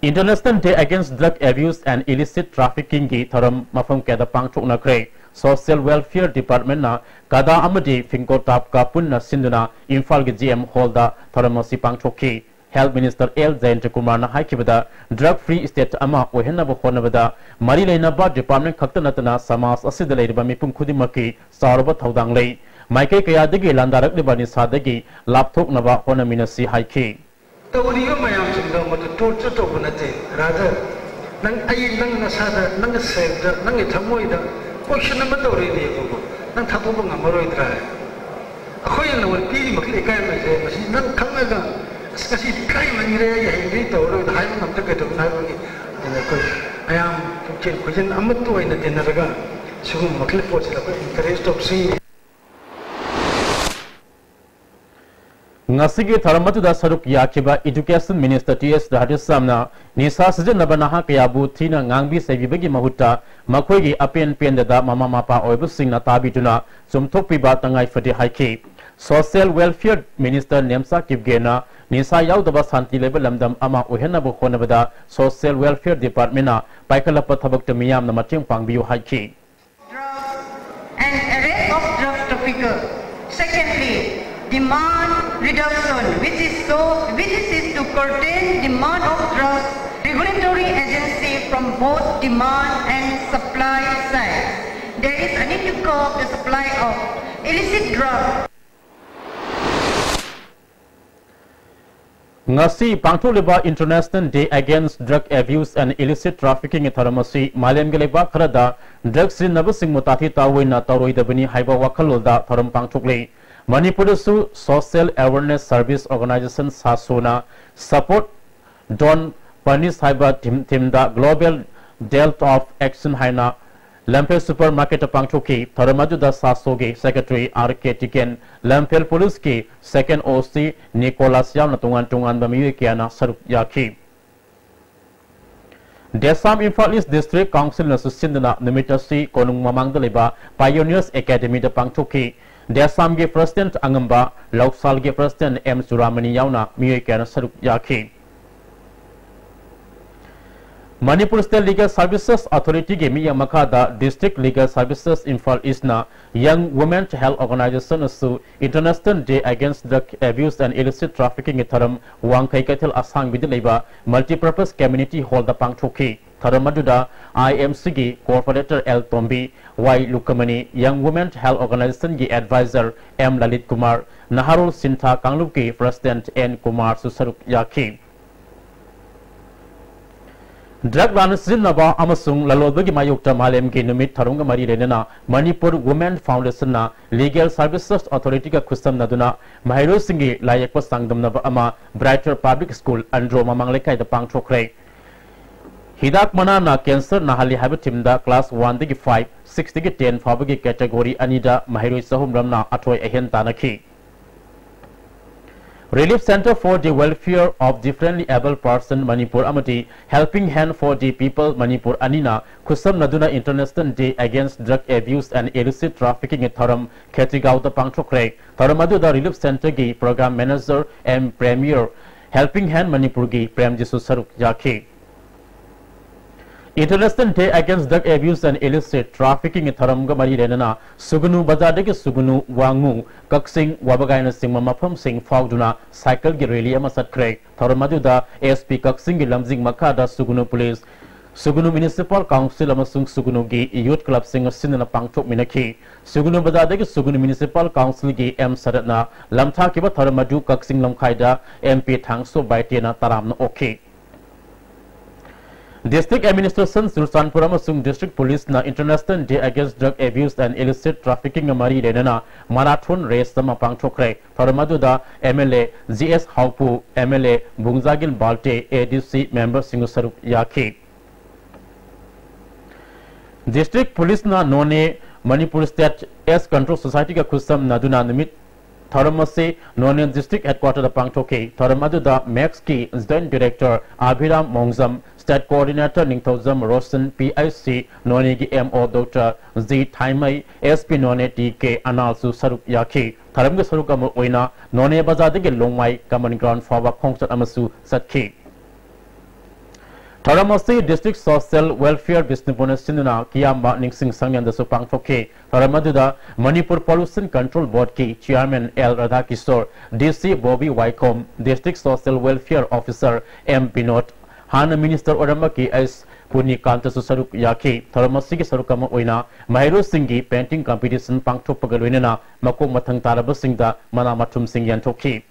International Day Against Drug Abuse and Illicit Traffickingꯒꯤ ꯊꯧꯔꯝ ꯃꯐꯝ ꯀꯌꯥꯗ ꯄꯥꯡꯊꯣꯛꯅꯈ꯭ꯔꯦ꯫ Social Welfare Departmentꯅ ꯀꯗꯥ ꯑꯃꯗꯤ ꯐꯤꯡꯀꯣꯇꯥꯞꯀ ꯄꯨꯟꯅ ꯁꯤꯟꯗꯨꯅ ꯏꯝꯐꯥꯜꯒꯤ ꯖꯤ ꯑꯦꯝ ꯍꯣꯜꯗ ꯊꯧꯔꯝ ꯑꯁꯤ ꯄꯥꯡꯊꯣꯛꯈꯤ꯫ ꯍꯦꯜꯊ ꯃꯤꯅꯤꯁꯇꯔ ꯑꯦꯜ ꯖꯌꯟꯇꯀꯨꯃꯥꯔꯅ ꯍꯥꯏꯈꯤꯕꯗ, ꯗ꯭ꯔꯒ ꯐ꯭ꯔꯤ ꯁ꯭ꯇꯦꯠ ꯑꯃ ꯑꯣꯏꯍꯟꯅꯕ ꯍꯣꯠꯅꯕꯗ ꯃꯔꯤ ꯂꯩꯅꯕ ꯗꯤꯄꯥꯔꯠꯃꯦꯟ ꯈꯛꯇ ꯅꯠꯇꯅ ꯁꯃꯥꯖ ꯑꯁꯤꯗ ꯂꯩꯔꯤꯕ ꯃꯤꯄꯨꯝ ꯈꯨꯗꯤꯡꯃꯛꯀꯤ ꯆꯥꯎꯔꯕ ꯊꯧꯗꯥꯡ ꯂꯩ꯫ ꯃꯥꯏꯀꯩ ꯀꯌꯥꯗꯒꯤ ꯂꯥꯟꯗꯥꯔꯛꯂꯤꯕ ꯅꯤꯁꯥꯗꯒꯤ ꯂꯥꯞꯊꯣꯛꯅꯕ ꯍꯣꯠꯅꯃꯤꯟꯅꯁꯤ ꯍꯥꯏꯈꯤ꯫ ꯇꯧꯔꯤꯕ ꯃꯌꯥꯝꯁꯤꯡꯗꯣ ꯃꯗꯨ ꯇꯣꯔꯆꯔ ꯇꯧꯕ ꯅꯠꯇꯦ, ꯔꯥꯗꯔ ꯅꯪ, ꯑꯩ, ꯅꯪ ꯅꯁꯥꯗ, ꯅꯪꯒꯤ ꯁꯦꯜꯐꯇ, ꯅꯪꯒꯤ ꯊꯃꯣꯏꯗ ꯀꯣꯏꯁꯟ ꯑꯃ ꯇꯧꯔꯦꯅꯦꯕꯀꯣ, ꯅꯪ ꯊꯥꯗꯣꯛꯄ ꯉꯝꯃꯔꯣꯏꯗ꯭ꯔꯥ? ꯑꯩꯈꯣꯏꯅ ꯅꯉꯣꯟꯗ ꯄꯤꯔꯤꯕ ꯃꯈꯩ ꯏꯀꯥꯏꯕꯁꯦ, ꯃꯁꯤ ꯅꯪ ꯈꯪꯉꯒ, "ꯑꯁ, ꯉꯁꯤꯗꯤ ꯏꯀꯥꯏꯃꯟꯈ꯭ꯔꯦ, ꯑꯩ ꯍꯌꯦꯡꯗꯤ ꯇꯧꯔꯔꯣꯏꯅ" ꯍꯥꯏꯕ ꯉꯝꯗ ꯀꯩꯗꯧꯅꯤ ꯍꯥꯏꯕꯒꯤ, ꯑꯗꯨꯅ ꯑꯩꯈꯣꯏ ꯃꯌꯥꯝ ꯄꯨꯛꯆꯦꯜ ꯈꯣꯏꯖꯦꯜ ꯑꯃꯠꯇ ꯑꯣꯏꯅ ꯇꯤꯟꯅꯔꯒ ꯁꯤꯒꯨꯝꯕ ꯃꯈꯜꯒꯤ ꯄꯣꯠꯁꯤꯗ ꯑꯩꯈꯣꯏ ꯏꯟꯀꯔꯦꯖ ꯇꯧꯁꯤ꯫ ꯉꯁꯤꯒꯤ ꯊꯧꯔꯝ ꯑꯗꯨꯗ ꯁꯔꯨꯛ ꯌꯥꯈꯤꯕ ꯏꯗꯨꯀꯦꯁꯟ ꯃꯤꯅꯤꯁꯇꯔ ꯇꯤ ꯑꯦꯁ ꯔꯥꯙꯦꯁ꯭ꯌꯥꯝꯅ ꯅꯤꯁꯥ ꯁꯤꯖꯤꯟꯅꯕ ꯅꯍꯥ ꯀꯌꯥꯕꯨ ꯊꯤꯅ ꯉꯥꯡꯕꯤ ꯆꯩꯕꯤꯕꯒꯤ ꯃꯍꯨꯠꯇ ꯃꯈꯣꯏꯒꯤ ꯑꯄꯦꯟ ꯄꯦꯟꯗꯗ ꯃꯃꯥ ꯃꯄꯥ ꯑꯣꯏꯕꯁꯤꯡꯅ ꯇꯥꯕꯤꯗꯨꯅ ꯆꯨꯝꯊꯣꯛꯄꯤꯕ ꯇꯉꯥꯏ ꯐꯗꯦ ꯍꯥꯏꯈꯤ꯫ ꯁꯣꯁꯤꯌꯦꯜ ꯋꯦꯜꯐꯤꯌꯔ ꯃꯤꯅꯤꯁꯇꯔ ꯅꯦꯝꯆꯥ ꯀꯤꯞꯒꯦꯅ ꯅꯤꯁꯥ ꯌꯥꯎꯗꯕ ꯁꯥꯟꯇꯤ ꯂꯩꯕ ꯂꯝꯗꯝ ꯑꯃ ꯑꯣꯏꯍꯟꯅꯕ ꯍꯣꯠꯅꯕꯗ ꯁꯣꯁꯤꯌꯦꯜ ꯋꯦꯜꯐꯤꯌꯔ ꯗꯤꯄꯥꯔꯠꯃꯦꯟꯅ ꯄꯥꯏꯈꯠꯂꯛꯄ ꯊꯕꯛꯇ ꯃꯤꯌꯥꯝꯅ ꯃꯇꯦꯡ ꯄꯥꯡꯕꯤꯌꯨ ꯍꯥꯏꯈꯤ꯫ Drugs and arrest of drug trafficker. Secondly, demand reduction, which is so, which is to curtail demand of drugs. Regulatory agency from both demand and supply side. There is a need to curb the supply of illicit drugs. ꯉꯁꯤ ꯄꯥꯡꯊꯣꯛꯂꯤꯕ International Day Against Drug Abuse and Illicit Traffickingꯒꯤ ꯊꯧꯔꯝ ꯑꯁꯤ ꯃꯥꯂꯦꯝꯒꯤ ꯂꯩꯕꯥꯛ ꯈꯔꯗ drug ꯁꯤꯖꯤꯟꯅꯕꯁꯤꯡꯕꯨ ꯇꯥꯊꯤ ꯇꯥꯑꯣꯏꯅ ꯇꯧꯔꯣꯏꯗꯕꯅꯤ ꯍꯥꯏꯕ ꯋꯥꯈꯜꯂꯣꯟꯗ ꯊꯧꯔꯝ ꯄꯥꯡꯊꯣꯛꯂꯤ꯫ ꯃꯅꯤꯄꯨꯔꯗꯁꯨ Social Awareness Service Organization ꯁꯥꯁꯣꯅ Support Don't Punish ꯍꯥꯏꯕ ꯊꯤꯝ ꯊꯤꯝꯗ Global Day of Action ꯍꯥꯏꯅ ꯂꯝꯐꯦꯜ ꯁꯨꯄꯔ ꯃꯥꯔꯀꯦꯠꯇ ꯄꯥꯡꯊꯣꯛꯈꯤ꯫ ꯊꯧꯔꯝ ꯑꯗꯨꯗ ꯁꯥꯁꯣꯒꯤ ꯁꯦꯀ꯭ꯔꯦꯇꯔꯤ ꯑꯥꯔ ꯀꯦ ꯇꯤꯀꯦꯟ, ꯂꯝꯐꯦꯜ ꯄꯨꯂꯤꯁꯀꯤ ꯁꯦꯀꯦꯟ ꯑꯣ ꯁꯤ ꯅꯤꯀꯣꯂꯥꯁ ꯌꯥꯎꯅ ꯇꯣꯉꯥꯟ ꯇꯣꯉꯥꯟꯕ ꯃꯤꯑꯣꯏ ꯀꯌꯥꯅ ꯁꯔꯨꯛ ꯌꯥꯈꯤ꯫ ꯗꯦꯁꯥꯝ ꯏꯝꯐꯥꯜ ꯏꯁ ꯗꯤꯁꯇ꯭ꯔꯤꯛ ꯀꯥꯎꯟꯁꯤꯜꯅꯁꯨ ꯁꯤꯟꯗꯨꯅ ꯅꯨꯃꯤꯠ ꯑꯁꯤ ꯀꯣꯅꯨꯡ ꯃꯃꯥꯡꯗ ꯂꯩꯕ ꯄꯥꯏꯑꯣꯅꯤꯌꯔꯁ ꯑꯦꯀꯥꯗꯃꯤꯗ ꯄꯥꯡꯊꯣꯛꯈꯤ꯫ ꯗꯦꯁꯥꯝꯒꯤ ꯄ꯭ꯔꯁꯤꯗꯦꯟꯠ ꯑꯉꯝꯕ, ꯂꯧꯁꯥꯜꯒꯤ ꯄ꯭ꯔꯁꯤꯗꯦꯟꯠ ꯑꯦꯝ ꯆꯨꯔꯥꯃꯅꯤ ꯌꯥꯎꯅ ꯃꯤꯑꯣꯏ ꯀꯌꯥꯅ ꯁꯔꯨꯛ ꯌꯥꯈꯤ꯫ ꯃꯅꯤꯄꯨꯔ ꯁ꯭ꯇꯦꯠ ꯂꯤꯒꯦꯜ ꯁꯔꯚꯤꯁꯦꯁ ꯑꯣꯊꯣꯔꯤꯇꯤꯒꯤ ꯃꯤꯠꯌꯦꯡ ꯃꯈꯥꯗ ꯗꯤꯁꯇ꯭ꯔꯤꯛ ꯂꯤꯒꯦꯜ ꯁꯔꯚꯤꯁꯦꯁ ꯏꯝꯐꯥꯜ ꯏꯁꯅ ꯌꯪ ꯋꯨꯃꯦꯟ ꯍꯦꯜꯊ ꯑꯣꯔꯒꯅꯥꯏꯖꯦꯁꯟꯅꯁꯨ International Day Against Drug Abuse and Illicit Traffickingꯒꯤ ꯊꯧꯔꯝ ꯋꯥꯡꯈꯩ ꯀꯩꯊꯦꯜ ꯑꯁꯥꯡꯕꯤꯗ ꯂꯩꯕ ꯃꯜꯇꯤꯄꯔꯄꯁ ꯀꯝꯃ꯭ꯌꯨꯅꯤꯇꯤ ꯍꯣꯜꯗ ꯄꯥꯡꯊꯣꯛꯈꯤ꯫ ꯊꯧꯔꯝ ꯑꯗꯨꯗ ꯑꯥꯏ ꯑꯦꯝ ꯁꯤꯒꯤ coordinator L Tombi, Y Lukmani, ꯌꯪ ꯋꯨꯃꯦꯟ ꯍꯦꯜꯊ ꯑꯣꯔꯒꯅꯥꯏꯖꯦꯁꯟꯒꯤ ꯑꯦꯗꯚꯥꯏꯖꯔ ꯑꯦꯝ ꯂꯂꯤꯠ ꯀꯨꯃꯥꯔ, ꯅꯍꯥꯔꯣꯜ ꯁꯤꯟꯊꯥ ꯀꯥꯡꯂꯨꯞꯀꯤ ꯄ꯭ꯔꯁꯤꯗꯦꯟꯠ ꯑꯦꯟ ꯀꯨꯃꯥꯔꯁꯨ ꯁꯔꯨꯛ ꯌꯥꯈꯤ꯫ ꯗ꯭ꯔꯒ ꯂꯥꯟꯅ ꯁꯤꯖꯤꯟꯅꯕ ꯑꯃꯁꯨꯡ ꯂꯂꯣꯟꯕꯒꯤ ꯃꯥꯌꯣꯛꯇ ꯃꯥꯂꯦꯝꯒꯤ ꯅꯨꯃꯤꯠ ꯊꯧꯔꯝꯒ ꯃꯔꯤ ꯂꯩꯅꯅ ꯃꯅꯤꯄꯨꯔ ꯋꯨꯃꯦꯟ ꯐꯥꯎꯟꯗꯦꯁꯟꯅ ꯂꯤꯒꯦꯜ ꯁꯔꯚꯤꯁꯦꯁ ꯑꯣꯊꯣꯔꯤꯇꯤꯒ ꯈꯨꯠꯁꯝꯅꯗꯨꯅ ꯃꯍꯩꯔꯣꯏꯁꯤꯡꯒꯤ ꯂꯥꯏ ꯌꯦꯛꯄ ꯆꯥꯡꯗꯝꯅꯕ ꯑꯃ ꯕ꯭ꯔꯥꯏꯇꯔ ꯄꯕ꯭ꯂꯤꯛ ꯁ꯭ꯀꯨꯜ ꯑꯟꯗ꯭ꯔꯣ ꯃꯃꯥꯡ ꯂꯩꯀꯥꯏꯗ ꯄꯥꯡꯊꯣꯛꯈ꯭ꯔꯦ꯫ ꯍꯤꯗꯥꯛ ꯃꯅꯥꯅ ꯀꯦꯟꯁꯔ ꯅꯥꯍꯜꯂꯤ ꯍꯥꯏꯕ ꯊꯤꯝꯗ ꯀ꯭ꯂꯥꯁ ꯋꯥꯟꯗꯒꯤ ꯐꯥꯏꯚ, ꯁꯤꯛꯁꯇꯒꯤ ꯇꯦꯟ ꯐꯥꯎꯕꯒꯤ ꯀꯦꯇꯦꯒꯣꯔꯤ ꯑꯅꯤꯗ ꯃꯍꯩꯔꯣꯏ ꯆꯍꯨꯝ ꯔꯣꯝꯅ ꯑꯊꯣꯏ ꯑꯍꯦꯟ ꯇꯥꯟꯅꯈꯤ꯫ Relief Centre for the Welfare of Differently Abled Person Manipur ꯑꯃꯗꯤ Helping Hand for the People Manipur ꯑꯅꯤꯅ ꯈꯨꯠꯁꯝꯅꯗꯨꯅ International Day Against Drug Abuse and Illicit Traffickingꯒꯤ ꯊꯧꯔꯝ ꯈꯦꯇ꯭ꯔꯤꯒꯥꯎꯗ ꯄꯥꯡꯊꯣꯛꯈ꯭ꯔꯦ꯫ ꯊꯧꯔꯝ ꯑꯗꯨꯗ ꯔꯤꯂꯤꯐ ꯁꯦꯟꯇꯔꯒꯤ programme manager M Premier, helping hand ꯃꯅꯤꯄꯨꯔꯒꯤ ꯄ꯭ꯔꯦꯝꯖꯤꯁꯨ ꯁꯔꯨꯛ ꯌꯥꯈꯤ꯫ International Day Against Drug Abuse and Illicit Traffickingꯒꯤ ꯊꯧꯔꯝꯒ ꯃꯔꯤ ꯂꯩꯅꯅ ꯁꯨꯒꯅꯨ ꯕꯖꯥꯔꯗꯒꯤ ꯁꯨꯒꯅꯨ, ꯋꯥꯉꯨ, ꯀꯛꯆꯤꯡ, ꯋꯥꯕꯒꯥꯏꯅꯆꯤꯡꯕ ꯃꯐꯝꯁꯤꯡ ꯐꯥꯎꯗꯨꯅ ꯁꯥꯏꯀꯜꯒꯤ ꯔꯦꯂꯤ ꯑꯃ ꯆꯠꯈ꯭ꯔꯦ꯫ ꯊꯧꯔꯝ ꯑꯗꯨꯗ ꯑꯦꯁ ꯄꯤ ꯀꯛꯆꯤꯡꯒꯤ ꯂꯝꯖꯤꯡ ꯃꯈꯥꯗ ꯁꯨꯒꯅꯨ ꯄꯨꯂꯤꯁ ꯁꯨꯒꯨꯅꯨ Municipal Council ꯑꯃꯁꯨꯡ ꯁꯨꯒꯨꯅꯨꯒꯤ Youth Clubꯁꯤꯡ ꯑꯁꯤꯟꯅꯅ ꯄꯥꯡꯊꯣꯛꯃꯤꯟꯅꯈꯤ꯫ ꯁꯨꯒꯨꯅꯨ ꯕꯖꯥꯔꯗꯒꯤ ꯁꯨꯒꯨꯅꯨ Municipal Councilꯒꯤ ꯑꯦꯝ ꯁꯔꯠꯅ ꯂꯝꯊꯥꯈꯤꯕ ꯊꯧꯔꯝ ꯑꯗꯨ ꯀꯛꯆꯤꯡ ꯂꯝꯈꯥꯏꯗ ꯑꯦꯝ ꯄꯤ ꯊꯥꯡꯁꯣ ꯕꯥꯏꯇꯦꯅ ꯇꯔꯥꯝꯅ ꯑꯣꯛꯈꯤ꯫ District Administration ꯆꯨꯔꯆꯥꯟꯄꯨꯔ ꯑꯃꯁꯨꯡ District Policeꯅ International Day Against Drug Abuse and Illicit Traffickingꯒ ꯃꯔꯤ ꯂꯩꯅꯅ marathon race ꯑꯃ ꯄꯥꯡꯊꯣꯛꯈ꯭ꯔꯦ꯫ ꯊꯧꯔꯝ ꯑꯗꯨꯗ M L A G S Haopu, M L A ꯕꯨꯡꯖꯥꯒꯤꯜ ꯕꯥꯜꯇꯦ, ꯑꯦ ꯗꯤ ꯁꯤ memberꯁꯤꯡ ꯁꯔꯨꯛ ꯌꯥꯈꯤ꯫ District Policeꯅ ꯅꯣꯅꯦ Manipur State AIDS Control Societyꯒ ꯈꯨꯠꯁꯝꯅꯗꯨꯅ ꯅꯨꯃꯤꯠ ꯊꯧꯔꯝ ꯑꯁꯤ ꯅꯣꯅꯦ District Headquarterꯗ ꯄꯥꯡꯊꯣꯛꯈꯤ꯫ ꯊꯧꯔꯝ ꯑꯗꯨꯗ ꯃꯦꯛꯁꯀꯤ Joint Director ꯑꯚꯤꯔꯥꯝ ꯃꯣꯡꯖꯝ, State Coordinator Ningthoujam Roshan, P I C ꯅꯣꯅꯦꯒꯤ M O doctor G Thaimei, S P Noney T ꯀꯦ ꯑꯅꯥꯜꯁꯨ ꯁꯔꯨꯛ ꯌꯥꯈꯤ꯫ ꯊꯧꯔꯝꯒꯤ ꯁꯔꯨꯛ ꯑꯃ ꯑꯣꯏꯅ ꯅꯣꯅꯦ ꯕꯖꯥꯔꯗꯒꯤ ꯂꯣꯡꯃꯥꯏ Common Ground ꯐꯥꯎꯕ ꯈꯣꯡꯆꯠ ꯑꯃꯁꯨ ꯆꯠꯈꯤ꯫ ꯊꯧꯔꯝ ꯑꯁꯤ District Social Welfare ꯕꯤꯁꯅꯨꯄꯨꯔꯅ ꯁꯤꯟꯗꯨꯅ ꯀꯤꯌꯥꯝꯕ ꯅꯤꯡꯁꯤꯡ ꯁꯪꯂꯦꯟꯗꯁꯨ ꯄꯥꯡꯊꯣꯛꯈꯤ꯫ ꯊꯧꯔꯝ ꯑꯗꯨꯗ ꯃꯅꯤꯄꯨꯔ Pollution Control Boardꯀꯤ Chairman L Radhakishor, D C Bobby Waikhom, District Social Welfare Officer M Binod, ꯍꯥꯟꯅ Minister ꯑꯣꯏꯔꯝꯕ ꯀꯦ ꯑꯩꯆ ꯄꯨꯅꯤꯀꯥꯟꯇꯁꯨ ꯁꯔꯨꯛ ꯌꯥꯈꯤ꯫ ꯊꯧꯔꯝ ꯑꯁꯤꯒꯤ ꯁꯔꯨꯛ ꯑꯃ ꯑꯣꯏꯅ ꯃꯍꯩꯔꯣꯏꯁꯤꯡꯒꯤ painting competition ꯄꯥꯡꯊꯣꯛꯄꯒ ꯂꯣꯏꯅꯅ ꯃꯀꯣꯛ ꯃꯊꯪ ꯇꯥꯔꯕꯁꯤꯡꯗ ꯃꯅꯥ ꯃꯊꯨꯝꯁꯤꯡ ꯌꯦꯟꯊꯣꯛꯈꯤ꯫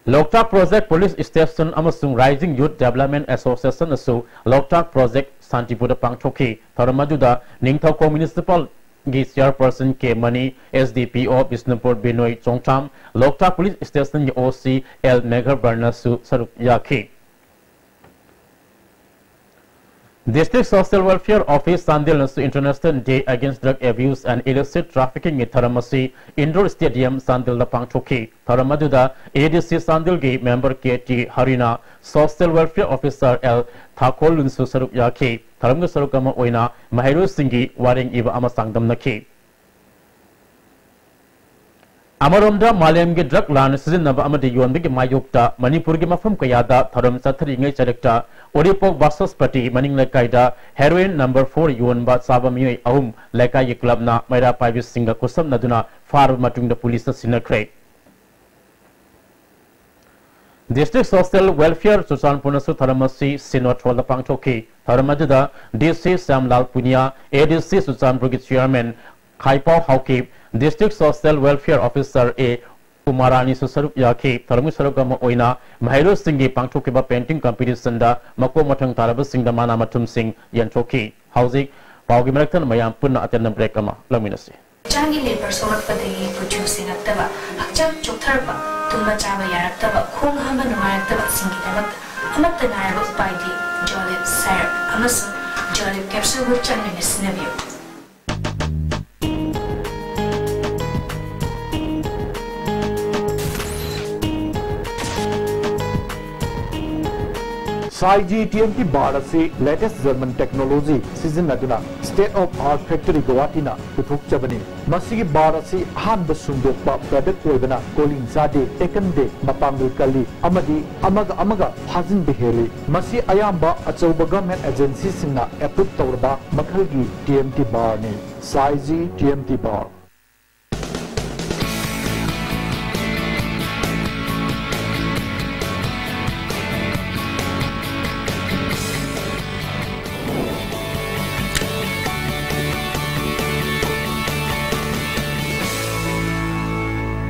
ꯂꯣꯛꯇꯥꯛ Project Police Station ꯑꯃꯁꯨꯡ Rising Youth Development Associationꯅꯁꯨ ꯂꯣꯛꯇꯥꯛ Project ꯁꯥꯟꯇꯤꯄꯨꯔꯗ ꯄꯥꯡꯊꯣꯛꯈꯤ꯫ ꯊꯧꯔꯝ ꯑꯗꯨꯗ ꯅꯤꯡꯊꯧꯈꯣꯡ Municipalꯒꯤ Chairperson ꯀꯦ ꯃꯅꯤ, ꯑꯦꯁ ꯗꯤ ꯄꯤ ꯑꯣ ꯕꯤꯁꯅꯨꯄꯨꯔ ꯕꯤꯅꯣꯏ ꯆꯣꯡꯊꯥꯝ, ꯂꯣꯛꯇꯥꯛ Police Stationꯒꯤ ꯑꯣ ꯁꯤ ꯑꯦꯜ ꯃꯦꯘꯔꯕꯔꯅꯁꯨ ꯁꯔꯨꯛ ꯌꯥꯈꯤ꯫ District Social Welfare Office ꯆꯥꯟꯗꯦꯜꯅꯁꯨ International Day Against Drug Abuse and Illicit Traffickingꯒꯤ ꯊꯧꯔꯝ ꯑꯁꯤ Indoor Stadium ꯆꯥꯟꯗꯦꯜꯗ ꯄꯥꯡꯊꯣꯛꯈꯤ꯫ ꯊꯧꯔꯝ ꯑꯗꯨꯗ ꯑꯦ ꯗꯤ ꯁꯤ ꯆꯥꯟꯗꯦꯜꯒꯤ member K T Harina, Social Welfare Officer L ꯊꯥꯈꯣꯜꯂꯨꯟꯁꯨ ꯁꯔꯨꯛ ꯌꯥꯈꯤ꯫ ꯊꯧꯔꯝꯒꯤ ꯁꯔꯨꯛ ꯑꯃ ꯑꯣꯏꯅ ꯃꯍꯩꯔꯣꯏꯁꯤꯡꯒꯤ ꯋꯥꯔꯦꯡ ꯏꯕ ꯑꯃ ꯆꯥꯡꯗꯝꯅꯈꯤ꯫ ꯑꯃꯔꯣꯝꯗ ꯃꯥꯂꯦꯝꯒꯤ drug ꯂꯥꯟꯅ ꯁꯤꯖꯤꯟꯅꯕ ꯑꯃꯗꯤ ꯌꯣꯟꯕꯒꯤ ꯃꯥꯌꯣꯛꯇ ꯃꯅꯤꯄꯨꯔꯒꯤ ꯃꯐꯝ ꯀꯌꯥꯗ ꯊꯧꯔꯝ ꯆꯠꯊꯔꯤꯉꯩ ꯆꯔꯛꯇ ꯎꯔꯤꯄꯣꯛ ꯕꯥꯁꯁꯄꯇꯤ ꯃꯅꯤꯡ ꯂꯩꯀꯥꯏꯗ heroin number four ꯌꯣꯟꯕ ꯆꯥꯕ ꯃꯤꯑꯣꯏ ꯑꯍꯨꯝ ꯂꯩꯀꯥꯏꯒꯤ clubꯅ ꯃꯩꯔꯥ ꯄꯥꯏꯕꯤꯁꯤꯡꯒ ꯈꯨꯠꯁꯝꯅꯗꯨꯅ ꯐꯥꯔꯕ ꯃꯇꯨꯡꯗ ꯄꯨꯂꯤꯁꯇ ꯁꯤꯟꯅꯈ꯭ꯔꯦ꯫ District Social Welfare ꯆꯨꯔꯆꯥꯟꯄꯨꯔꯅꯁꯨ ꯊꯧꯔꯝ ꯑꯁꯤ ꯁꯤꯅꯣꯗ ꯍꯣꯜꯗ ꯄꯥꯡꯊꯣꯛꯈꯤ꯫ ꯊꯧꯔꯝ ꯑꯗꯨꯗ ꯗꯤ ꯁꯤ ꯁ꯭ꯌꯥꯝꯂꯥꯜ ꯄꯨꯅꯤꯌꯥ, ꯑꯦ ꯗꯤ ꯁꯤ ꯆꯨꯔꯆꯥꯟꯄꯨꯔꯒꯤ chairman Khaipao Haokip, District Social Welfare Officer A ꯀꯨꯃꯥꯔꯥꯅꯤꯁꯨ ꯁꯔꯨꯛ ꯌꯥꯈꯤ꯫ ꯊꯧꯔꯝꯒꯤ ꯁꯔꯨꯛ ꯑꯃ ꯑꯣꯏꯅ ꯃꯍꯩꯔꯣꯏꯁꯤꯡꯒꯤ ꯄꯥꯡꯊꯣꯛꯈꯤꯕ painting competitionꯗ ꯃꯀꯣꯛ ꯃꯊꯪ ꯇꯥꯔꯕꯁꯤꯡꯗ ꯃꯅꯥ ꯃꯊꯨꯝꯁꯤꯡ ꯌꯦꯟꯊꯣꯛꯈꯤ꯫ ꯍꯧꯖꯤꯛ ꯄꯥꯎꯒꯤ ꯃꯔꯛꯇ ꯃꯌꯥꯝ ꯄꯨꯟꯅ ꯑꯇꯦꯟꯕ break ꯑꯃ ꯂꯧꯃꯤꯟꯅꯁꯤ꯫ ꯍꯛꯆꯥꯡꯒꯤ ꯂꯦꯕꯔ ꯁꯣꯛꯂꯛꯄꯗꯒꯤ ꯀꯨꯆꯨ ꯁꯦꯡꯉꯛꯇꯕ, ꯍꯛꯆꯥꯡ ꯆꯣꯛꯊꯔꯛꯄ, ꯇꯨꯝꯕ ꯆꯥꯕ ꯌꯥꯔꯛꯇꯕ, ꯈꯣꯡ ꯍꯥꯝꯕ ꯅꯨꯡꯉꯥꯏꯔꯛꯇꯕꯁꯤꯡꯒꯤꯗꯃꯛꯇ ꯑꯃꯠꯇ ꯉꯥꯏꯔꯕ ꯎꯄꯥꯏꯗꯤ ꯖꯣꯂꯤꯞ ꯁꯥꯏꯔꯞ ꯑꯃꯁꯨꯡ ꯖꯣꯂꯤꯞ ꯀꯦꯞꯁꯨꯜꯕꯨ ꯆꯥꯡ ꯅꯥꯏꯅ ꯁꯤꯖꯤꯟꯅꯕꯤꯌꯨ꯫ ꯁꯥꯏꯖꯤ ꯇꯤ ꯑꯦꯝ ꯇꯤ ꯕꯥꯔ ꯑꯁꯤ latest German technology ꯁꯤꯖꯤꯟꯅꯗꯨꯅ state of art factory ꯒꯨꯋꯥꯍꯥꯇꯤꯅ ꯄꯨꯊꯣꯛꯆꯕꯅꯤ꯫ ꯃꯁꯤꯒꯤ ꯕꯥꯔ ꯑꯁꯤ ꯑꯍꯥꯟꯕ ꯁꯨꯡꯗꯣꯛꯄ product ꯑꯣꯏꯕꯅ ꯀꯣꯂꯤꯡ ꯆꯥꯗꯦ, ꯑꯦꯀꯟꯗꯦ, ꯃꯄꯥꯡꯒꯜ ꯀꯜꯂꯤ ꯑꯃꯗꯤ ꯑꯃꯒ ꯑꯃꯒ ꯐꯥꯖꯤꯟꯕ ꯍꯦꯜꯂꯤ꯫ ꯃꯁꯤ ꯑꯌꯥꯝꯕ ꯑꯆꯧꯕ government agency ꯁꯤꯡꯅ approve ꯇꯧꯔꯕ ꯃꯈꯜꯒꯤ ꯇꯤ ꯑꯦꯝ ꯇꯤ ꯕꯥꯔꯅꯤ꯫ ꯁꯥꯏꯖꯤ T M T bar.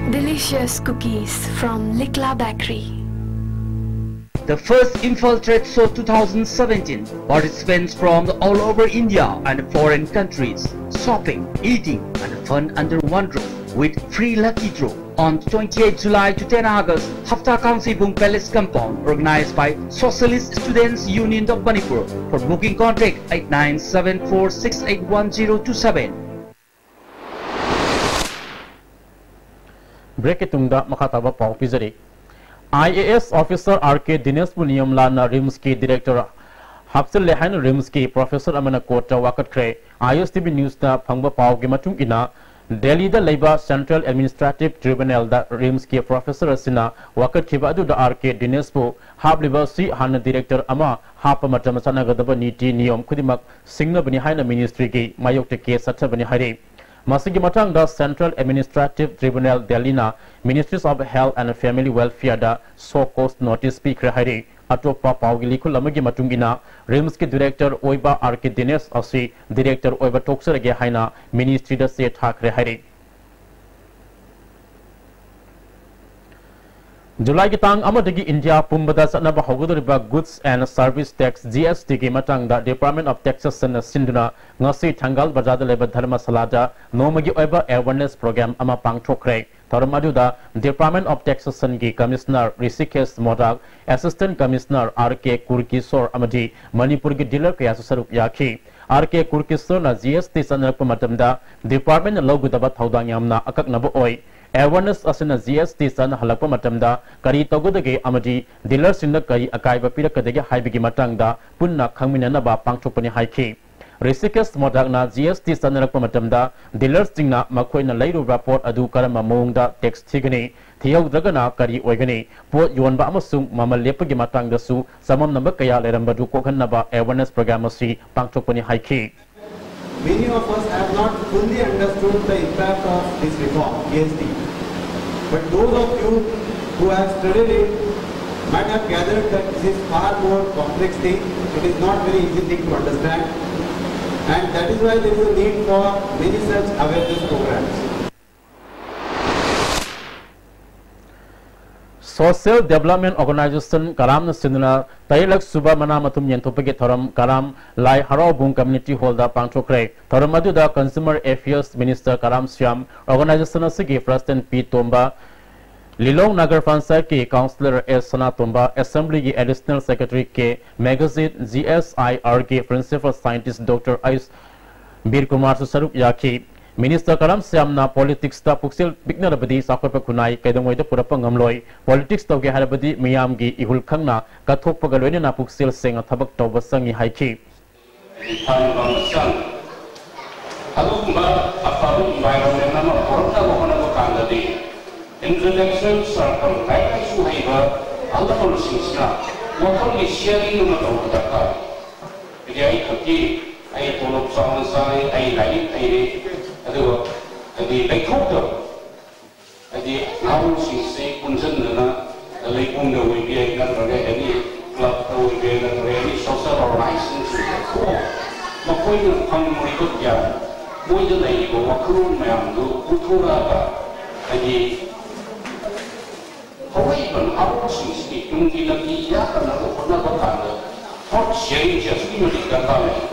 Delicious cookies from Likla Bakery. The first Imphal Trade Show two thousand seventeen. Participants from the all over India and foreign countries. Shopping, eating, and fun under one roof with free lucky draw on twenty-eighth July to ten August, Hafta Kangsibung Palace Compound, organized by Socialist Students Union of Manipur. For booking, contact eight nine seven four six eight one zero two seven. Break ꯀꯤ ꯇꯨꯡꯗ ꯃꯈꯥ ꯇꯥꯕ ꯄꯥꯎ ꯄꯤꯖꯔꯤ꯫ I A S officer R ꯀꯦ ꯗꯤꯅꯦꯁꯄꯨ ꯅꯤꯌꯝ ꯂꯥꯟꯅ ꯔꯤꯝꯁꯀꯤ director ꯍꯥꯞꯆꯤꯜꯂꯦ ꯍꯥꯏꯅ ꯔꯤꯝꯁꯀꯤ professor ꯑꯃꯅ courtꯇ ꯋꯥꯀꯠꯈ꯭ꯔꯦ꯫ ꯑꯥꯏ ꯑꯦꯁ ꯇꯤ ꯚꯤ newsꯇ ꯐꯪꯕ ꯄꯥꯎꯒꯤ ꯃꯇꯨꯡ ꯏꯟꯅ, ꯗꯦꯜꯂꯤꯗ ꯂꯩꯕ Central Administrative Tribunalꯗ ꯔꯤꯝꯁꯀꯤ professor ꯑꯁꯤꯅ ꯋꯥꯀꯠꯈꯤꯕ ꯑꯗꯨꯗ ꯑꯥꯔ ꯀꯦ ꯗꯤꯅꯦꯁꯄꯨ ꯍꯥꯞꯂꯤꯕ ꯑꯁꯤ ꯍꯥꯟꯅ director ꯑꯃ ꯍꯥꯞꯄ ꯃꯇꯝꯗ ꯆꯠꯅꯒꯗꯕ ꯅꯤꯇꯤ ꯅꯤꯌꯣꯝ ꯈꯨꯗꯤꯡꯃꯛ ꯁꯤꯡꯅꯕꯅꯤ ꯍꯥꯏꯅ ministryꯒꯤ ꯃꯥꯌꯣꯛꯇ case ꯆꯠꯊꯕꯅꯤ ꯍꯥꯏꯔꯤ꯫ ꯃꯁꯤꯒꯤ ꯃꯇꯥꯡꯗ Central Administrative Tribunal Delhi ꯅ Ministries of Health and Family Welfare the show cause notice ꯄꯤꯈ꯭ꯔꯦ ꯍꯥꯏꯔꯤ꯫ ꯑꯇꯣꯞꯄ ꯄꯥꯎꯒꯤ ꯂꯤꯈꯨꯜ ꯑꯃꯒꯤ ꯃꯇꯨꯡ ꯏꯟꯅ, RIMS ꯀꯤ director ꯑꯣꯏꯕ R K Dinesh ꯑꯁꯤ director ꯑꯣꯏꯕ ꯇꯣꯛꯆꯔꯒꯦ ꯍꯥꯏꯅ ministry ꯗ ꯆꯦ ꯊꯥꯈ꯭ꯔꯦ ꯍꯥꯏꯔꯤ꯫ ꯖꯨꯂꯥꯏꯒꯤ ꯇꯥꯡ ꯑꯃꯗꯒꯤ ꯏꯟꯗꯤꯌꯥ ꯄꯨꯝꯕꯗ ꯆꯠꯅꯕ ꯍꯧꯒꯗꯧꯔꯤꯕ Goods and Service Tax, G S T ꯒꯤ ꯃꯇꯥꯡꯗ Department of Taxation ꯅ ꯁꯤꯟꯗꯨꯅ ꯉꯁꯤ ꯊꯪꯒꯥꯜ ꯕꯖꯥꯔꯗ ꯂꯩꯕ ꯙꯔꯃꯁꯥꯂꯥꯗ ꯅꯣꯡꯃꯒꯤ ꯑꯣꯏꯕ awareness program ꯑꯃ ꯄꯥꯡꯊꯣꯛꯈ꯭ꯔꯦ꯫ ꯊꯧꯔꯝ ꯑꯗꯨꯗ Department of Taxation ꯒꯤ Commissioner Rishikesh ꯃꯣꯗꯥꯛ, Assistant Commissioner R K ꯀꯨꯔꯀꯤꯁꯣꯔ ꯑꯃꯗꯤ ꯃꯅꯤꯄꯨꯔꯒꯤ dealer ꯀꯌꯥꯁꯨ ꯁꯔꯨꯛ ꯌꯥꯈꯤ꯫ R K ꯀꯨꯔꯀꯤꯁꯣꯔꯅ G S T ꯆꯠꯅꯔꯛꯄ ꯃꯇꯝꯗ department ꯅ ꯂꯧꯒꯗꯕ ꯊꯧꯗꯥꯡ ꯌꯥꯝꯅ ꯑꯀꯛꯅꯕ ꯑꯣꯏ꯫ Awareness ꯑꯁꯤꯅ G S T ꯆꯠꯅꯍꯜꯂꯛꯄ ꯃꯇꯝꯗ ꯀꯔꯤ ꯇꯧꯒꯗꯒꯦ ꯑꯃꯗꯤ dealer ꯁꯤꯡꯗ ꯀꯔꯤ ꯑꯀꯥꯏꯕ ꯄꯤꯔꯛꯀꯗꯒꯦ ꯍꯥꯏꯕꯒꯤ ꯃꯇꯥꯡꯗ ꯄꯨꯟꯅ ꯈꯪꯃꯤꯟꯅꯅꯕ ꯄꯥꯡꯊꯣꯛꯄꯅꯤ ꯍꯥꯏꯈꯤ꯫ ꯔꯤꯁꯤꯀꯦꯁ ꯃꯣꯗꯥꯛꯅ G S T ꯆꯠꯅꯔꯛꯄ ꯃꯇꯝꯗ dealer ꯁꯤꯡꯅ ꯃꯈꯣꯏꯅ ꯂꯩꯔꯨꯕ ꯄꯣꯠ ꯑꯗꯨ ꯀꯔꯝꯕ ꯃꯑꯣꯡꯗ tax ꯊꯤꯒꯅꯤ, ꯊꯤꯍꯧꯗ꯭ꯔꯒꯅ ꯀꯔꯤ ꯑꯣꯏꯒꯅꯤ, ꯄꯣꯠ ꯌꯣꯟꯕ ꯑꯃꯁꯨꯡ ꯃꯃꯜ ꯂꯦꯞꯄꯒꯤ ꯃꯇꯥꯡꯗꯁꯨ ꯆꯃꯝꯅꯕ ꯀꯌꯥ ꯂꯩꯔꯝꯕꯗꯨ ꯀꯣꯛꯍꯟꯅꯕ awareness program ꯑꯁꯤ ꯄꯥꯡꯊꯣꯛꯄꯅꯤ ꯍꯥꯏꯈꯤ꯫ Many of us have not fully understood the impact of this reform, G S T. But those of you who have studied it might have gathered that this is far more complex thing. It is not very easy thing to understand. And that is why there is a need for many such awareness programs. Social Development Organization ꯀꯔꯥꯝꯅ ꯁꯤꯟꯗꯨꯅ ꯇꯔꯦꯠꯂꯛ ꯁꯨꯕ ꯃꯅꯥ ꯃꯊꯨꯝ ꯌꯦꯟꯊꯣꯛꯄꯒꯤ ꯊꯧꯔꯝ ꯀꯔꯥꯝ ꯂꯥꯏ ꯍꯔꯥꯎꯕꯨꯡ Community Hall ꯗ ꯄꯥꯡꯊꯣꯛꯈ꯭ꯔꯦ꯫ ꯊꯧꯔꯝ ꯑꯗꯨꯗ Consumer Affairs Minister ꯀꯔꯥꯝ Shyam, organization ꯑꯁꯤꯒꯤ President ꯄꯤ ꯇꯣꯝꯕ, ꯂꯤꯂꯣꯡ ꯅꯒꯔ ꯄꯟꯆꯥꯌꯠꯀꯤ Councillor ꯑꯦꯁ ꯁꯅꯥꯇꯣꯝꯕ, Assembly ꯒꯤ Additional Secretary K ꯃꯦꯒꯖꯤꯠ, G S I R ꯒꯤ Principal Scientist Doctor ꯑꯩꯁ ꯕꯤꯔ ꯀꯨꯃꯥꯔꯁꯨ ꯁꯔꯨꯛ ꯌꯥꯈꯤ꯫ Minister ꯀꯔꯥꯝ ꯁ꯭ꯌꯥꯝꯅ politics ꯇ ꯄꯨꯛꯆꯦꯜ ꯄꯤꯛꯅꯔꯕꯗꯤ ꯆꯥꯎꯈꯠꯄ ꯈꯨꯟꯅꯥꯏ ꯀꯩꯗꯧꯉꯩꯗ ꯄꯨꯔꯛꯄ ꯉꯝꯂꯣꯏ꯫ Politics ꯇꯧꯒꯦ ꯍꯥꯏꯔꯕꯗꯤ ꯃꯤꯌꯥꯝꯒꯤ ꯏꯍꯨꯜ ꯈꯪꯅ ꯀꯠꯊꯣꯛꯄꯒ ꯂꯣꯏꯅꯅ ꯄꯨꯛꯆꯦꯜ ꯁꯦꯡꯅ ꯊꯕꯛ ꯇꯧꯕ ꯆꯪꯏ ꯍꯥꯏꯈꯤ꯫ ꯐꯍꯟꯕ ꯑꯃ ꯆꯪꯏ꯫ ꯑꯗꯨꯒꯨꯝꯕ ꯑꯐꯕ environment ꯑꯃ ꯄꯨꯔꯛꯅꯕ ꯍꯣꯠꯅꯕ ꯀꯥꯟꯗꯗꯤ intellectual circle, ꯂꯥꯏꯔꯤꯛ ꯂꯥꯏꯁꯨ ꯍꯩꯕ ꯑꯍꯜ ꯂꯃꯟꯁꯤꯡꯁꯤꯅ ꯋꯥꯈꯜꯒꯤ sharing ꯑꯃ ꯇꯧꯕ ꯗꯔꯀꯥꯔ ꯑꯣꯏ꯫ ꯍꯥꯏꯗꯤ ꯑꯩ ꯈꯛꯀꯤ, ꯑꯩ ꯇꯣꯂꯣꯞ ꯆꯥꯎꯅ ꯆꯥꯔꯦ, ꯑꯩ ꯂꯥꯏꯔꯤꯛ ꯍꯩꯔꯦ, ꯑꯗꯨꯒ ꯂꯩꯊꯣꯛꯇꯕ, ꯍꯥꯏꯗꯤ ꯅꯍꯥꯔꯣꯜꯁꯤꯡꯁꯤ ꯄꯨꯟꯁꯤꯟꯗꯅ ꯂꯩꯀꯣꯝꯗ ꯑꯣꯏꯕ ꯌꯥꯏ, ꯅꯠꯇ꯭ꯔꯒ ꯑꯦꯅꯤ ꯀ꯭ꯂꯕꯇ ꯑꯣꯏꯕ ꯌꯥꯏ, ꯅꯠꯇ꯭ꯔꯒ ꯑꯦꯅꯤ ꯁꯣꯁꯤꯌꯦꯜ ꯑꯣꯔꯒꯅꯥꯏꯖꯦꯁꯟꯁꯤꯡꯗ ꯊꯣꯛꯑꯒ ꯃꯈꯣꯏꯅ ꯐꯪꯂꯤꯕ ꯒ꯭ꯌꯥꯟ, ꯃꯣꯏꯗ ꯂꯩꯔꯤꯕ ꯋꯥꯈꯜꯂꯣꯟ ꯃꯌꯥꯝꯗꯨ ꯄꯨꯊꯣꯔꯛꯑꯒ, ꯍꯥꯏꯗꯤ ꯍꯧꯔꯛꯏꯕ ꯅꯍꯥꯔꯣꯜꯁꯤꯡꯁꯤꯒꯤ ꯇꯨꯡꯒꯤ ꯂꯝꯕꯤ ꯌꯥꯠꯇꯅꯕ ꯍꯣꯠꯅꯕ ꯀꯥꯟꯗ ꯊꯣꯠ ꯁꯤꯌꯔꯤꯡꯁꯦ ꯑꯁꯨꯛꯀꯤ ꯃꯇꯤꯛ ꯗꯔꯀꯥꯔ ꯂꯩ꯫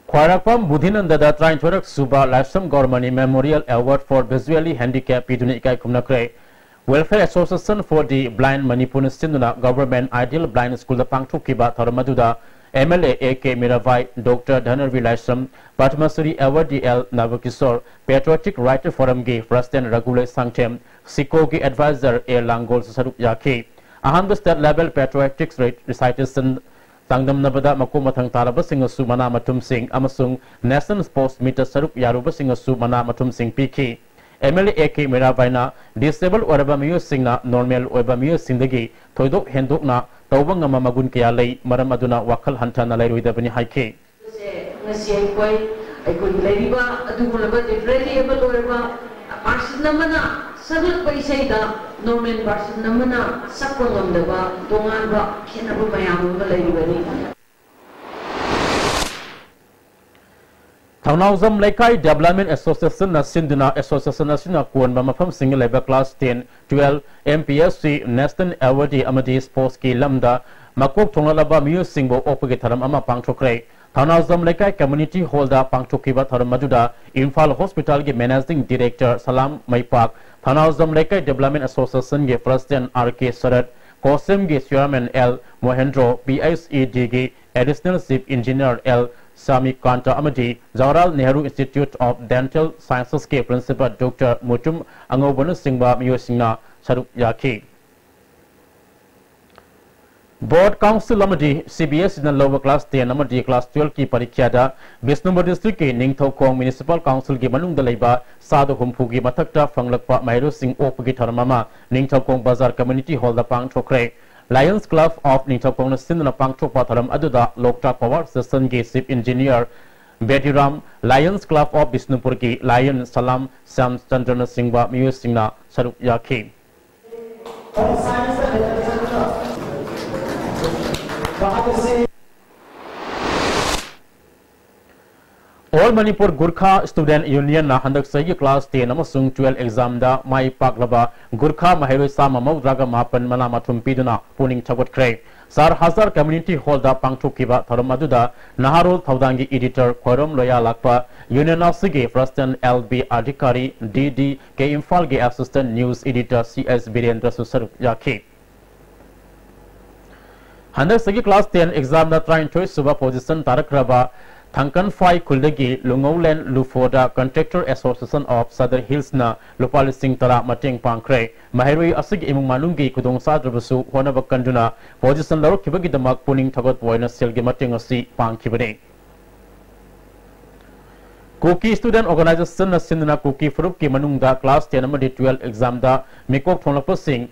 ꯈ꯭ꯋꯥꯏꯔꯥꯛꯄꯝ ꯕꯨꯙꯤꯅꯟꯗꯗ ꯇꯔꯥꯅꯤꯊꯣꯏꯔꯛ ꯁꯨꯕ ꯂꯥꯏꯁ꯭ꯔꯝ ꯒꯧꯔꯃꯅꯤ Memorial Award for Visually Handicap ꯄꯤꯗꯨꯅ ꯏꯀꯥꯏ ꯈꯨꯝꯅꯈ꯭ꯔꯦ꯫ Welfare Association for the Blind ꯃꯅꯤꯄꯨꯔꯅ ꯁꯤꯟꯗꯨꯅ Government Ideal Blind Schoolꯗ ꯄꯥꯡꯊꯣꯛꯈꯤꯕ ꯊꯧꯔꯝ ꯑꯗꯨꯗ M L A A K Mirabai, Doctor ꯙꯅꯔꯕꯤ Laishram, Padma Shri Awardee L ꯅꯕꯀꯤꯁꯣꯔ, Patriotic Writer Forumꯒꯤ President ꯔꯘꯨꯂꯩ ꯁꯥꯡꯊꯦꯝ, ꯁꯤꯀꯣꯒꯤ Advisor A ꯂꯥꯡꯒꯣꯜꯁꯨ ꯁꯔꯨꯛ ꯌꯥꯈꯤ꯫ ꯑꯍꯥꯟꯕ State Level Patriotic Recitation ꯆꯥꯡꯗꯝꯅꯕꯗ ꯃꯀꯣꯛ ꯃꯊꯪ ꯇꯥꯔꯕꯁꯤꯡꯅꯁꯨ ꯃꯅꯥ ꯃꯊꯨꯝꯁꯤꯡ ꯑꯃꯁꯨꯡ National Sports Meetꯇ ꯁꯔꯨꯛ ꯌꯥꯔꯨꯕꯁꯤꯡꯅꯁꯨ ꯃꯅꯥ ꯃꯊꯨꯝꯁꯤꯡ ꯄꯤꯈꯤ꯫ M L A A K ꯃꯤꯔꯥꯕꯥꯏꯅ disable ꯑꯣꯏꯔꯕ ꯃꯤꯑꯣꯏꯁꯤꯡꯅ normal ꯑꯣꯏꯕ ꯃꯤꯑꯣꯏꯁꯤꯡꯗꯒꯤ ꯊꯣꯏꯗꯣꯛ ꯍꯦꯟꯗꯣꯛꯅ ꯇꯧꯕ ꯉꯝꯕ ꯃꯒꯨꯟ ꯀꯌꯥ ꯂꯩ, ꯃꯔꯝ ꯑꯗꯨꯅ ꯋꯥꯈꯜ ꯍꯟꯊꯅ ꯂꯩꯔꯣꯏꯗꯕꯅꯤ ꯍꯥꯏꯈꯤ꯫ ꯉꯁꯤ ꯑꯩꯈꯣꯏ, ꯑꯩꯈꯣꯏꯒꯤ ꯂꯩꯔꯤꯕ ꯑꯗꯨꯒꯨꯝꯂꯕ differently able ꯑꯣꯏꯔꯕ person ꯑꯃꯅ ꯁꯛꯂꯛꯄ ꯏꯁꯩꯗ normal person ꯑꯃꯅ ꯁꯛꯄ ꯉꯝꯗꯕ ꯇꯣꯉꯥꯟꯕ ꯈꯦꯠꯅꯕ ꯃꯌꯥꯝ ꯑꯃ ꯂꯩꯔꯤꯕꯅꯤ꯫ ꯊꯧꯅꯥꯎꯖꯝ ꯂꯩꯀꯥꯏ Development Associationꯅ ꯁꯤꯟꯗꯨꯅ association ꯑꯁꯤꯅ ꯀꯣꯟꯕ ꯃꯐꯝꯁꯤꯡꯗ ꯂꯩꯕ class ten, twelve, M P S C, National Awardee ꯑꯃꯗꯤ Sportsꯀꯤ ꯂꯝꯗ ꯃꯀꯣꯛ ꯊꯣꯡꯂꯠꯂꯕ ꯃꯤꯑꯣꯏꯁꯤꯡꯕꯨ ꯑꯣꯛꯄꯒꯤ ꯊꯧꯔꯝ ꯑꯃ ꯄꯥꯡꯊꯣꯛꯈ꯭ꯔꯦ꯫ ꯊꯧꯅꯥꯎꯖꯝ ꯂꯩꯀꯥꯏ Community Hallꯗ ꯄꯥꯡꯊꯣꯛꯈꯤꯕ ꯊꯧꯔꯝ ꯑꯗꯨꯗ ꯏꯝꯐꯥꯜ Hospitalꯒꯤ Managing Director ꯁꯂꯥꯝ ꯃꯩꯄꯥꯛ, ꯊꯧꯅꯥꯎꯖꯝ ꯂꯩꯀꯥꯏ Development Associationꯒꯤ President R K ꯁꯔꯠ, COHSEMꯒꯤ Chairman L ꯃꯣꯍꯦꯟꯗ꯭ꯔꯣ, P H E Dꯒꯤ Additional Chief Engineer L ꯁꯥꯃꯤꯀꯥꯟꯇ ꯑꯃꯗꯤ Jawaharlal Nehru Institute of Dental Sciencesꯀꯤ Principal Doctor Mutum ꯑꯉꯧꯕꯅꯆꯤꯡꯕ ꯃꯤꯑꯣꯏꯁꯤꯡꯅ ꯁꯔꯨꯛ ꯌꯥꯈꯤ꯫ Board Council ꯑꯃꯗꯤ C B S Eꯅ ꯂꯧꯕ class ten ꯑꯃꯗꯤ class twelveꯀꯤ ꯄꯔꯤꯈ꯭ꯌꯥꯗ ꯕꯤꯁꯅꯨꯄꯨꯔ districtꯀꯤ ꯅꯤꯡꯊꯧꯈꯣꯡ Municipal Councilꯒꯤ ꯃꯅꯨꯡꯗ ꯂꯩꯕ ꯆꯥꯗ ꯍꯨꯝꯐꯨꯒꯤ ꯃꯊꯛꯇ ꯐꯪꯂꯛꯄ ꯃꯍꯩꯔꯣꯏꯁꯤꯡ ꯑꯣꯛꯄꯒꯤ ꯊꯧꯔꯝ ꯑꯃ ꯅꯤꯡꯊꯧꯈꯣꯡ ꯕꯖꯥꯔ Community Hallꯗ ꯄꯥꯡꯊꯣꯛꯈ꯭ꯔꯦ꯫ Lions Club of ꯅꯤꯡꯊꯧꯈꯣꯡꯅ ꯁꯤꯟꯗꯨꯅ ꯄꯥꯡꯊꯣꯛꯄ ꯊꯧꯔꯝ ꯑꯗꯨꯗ ꯂꯣꯛꯇꯥꯛ Power Stationꯒꯤ Chief Engineer ꯕꯦꯗꯤꯔꯥꯝ, Lions Club of ꯕꯤꯁꯅꯨꯄꯨꯔꯒꯤ Lion ꯁꯂꯥꯝ ꯁ꯭ꯌꯥꯝꯆꯟꯗ꯭ꯔꯅꯆꯤꯡꯕ ꯃꯤꯑꯣꯏꯁꯤꯡꯅ ꯁꯔꯨꯛ ꯌꯥꯈꯤ꯫ All Manipur Gurkha Student Union ꯅ ꯍꯟꯗꯛ ꯆꯍꯤꯒꯤ class ten ꯑꯃꯁꯨꯡ twelve exam ꯗ ꯃꯥꯏ ꯄꯥꯛꯂꯕ ꯒꯨꯔꯈꯥ ꯃꯍꯩꯔꯣꯏ ꯆꯥꯝꯃ ꯃꯧꯗ꯭ꯔꯥꯒ ꯃꯥꯄꯟ ꯃꯅꯥ ꯃꯊꯨꯝ ꯄꯤꯗꯨꯅ ꯄꯨꯛꯅꯤꯡ ꯊꯧꯒꯠꯈ꯭ꯔꯦ꯫ ꯁꯥꯔ ꯍꯖꯥꯔ Community Hall ꯗ ꯄꯥꯡꯊꯣꯛꯈꯤꯕ ꯊꯧꯔꯝ ꯑꯗꯨꯗ ꯅꯍꯥꯔꯣꯜ ꯊꯧꯗꯥꯡꯒꯤ editor ꯈ꯭ꯋꯥꯏꯔꯣꯝ ꯂꯣꯌꯥ ꯂꯥꯛꯄ, Union ꯑꯁꯤꯒꯤ President L B ꯑꯙꯤꯀꯥꯔꯤ, D D K ꯏꯝꯐꯥꯜꯒꯤ Assistant News Editor C S ꯕꯤꯔꯦꯟꯗ꯭ꯔꯁꯨ ꯁꯔꯨꯛ ꯌꯥꯈꯤ꯫ ꯍꯟꯗꯛ ꯆꯍꯤꯒꯤ class ten exam ꯗ ꯇꯔꯥꯅꯤꯊꯣꯏ ꯁꯨꯕ position ꯇꯥꯔꯛꯈ꯭ꯔꯕ ꯊꯥꯡꯀꯟꯐꯥꯏ ꯈꯨꯜꯗꯒꯤ ꯂꯨꯉꯧꯂꯦꯟ ꯂꯨꯐꯣꯗ Contractor Association of Sadar Hills ꯅ ꯂꯨꯄꯥ ꯂꯤꯁꯤꯡ ꯇꯔꯥ ꯃꯇꯦꯡ ꯄꯥꯡꯈ꯭ꯔꯦ꯫ ꯃꯍꯩꯔꯣꯏ ꯑꯁꯤꯒꯤ ꯏꯃꯨꯡ ꯃꯅꯨꯡꯒꯤ ꯈꯨꯗꯣꯡꯆꯥꯗ꯭ꯔꯕꯁꯨ ꯍꯣꯠꯅꯕ ꯀꯟꯗꯨꯅ position ꯂꯧꯔꯛꯈꯤꯕꯒꯤꯗꯃꯛ ꯄꯨꯛꯅꯤꯡ ꯊꯧꯒꯠꯄ ꯑꯣꯏꯅ ꯁꯦꯜꯒꯤ ꯃꯇꯦꯡ ꯑꯁꯤ ꯄꯥꯡꯈꯤꯕꯅꯤ꯫ ꯀꯨꯀꯤ Student Organisation ꯅ ꯁꯤꯟꯗꯨꯅ ꯀꯨꯀꯤ ꯐꯨꯔꯨꯞꯀꯤ ꯃꯅꯨꯡꯗ class ten ꯑꯃꯗꯤ twelve exam ꯗ ꯃꯤꯀꯣꯛ ꯊꯣꯡꯂꯛꯄꯁꯤꯡ,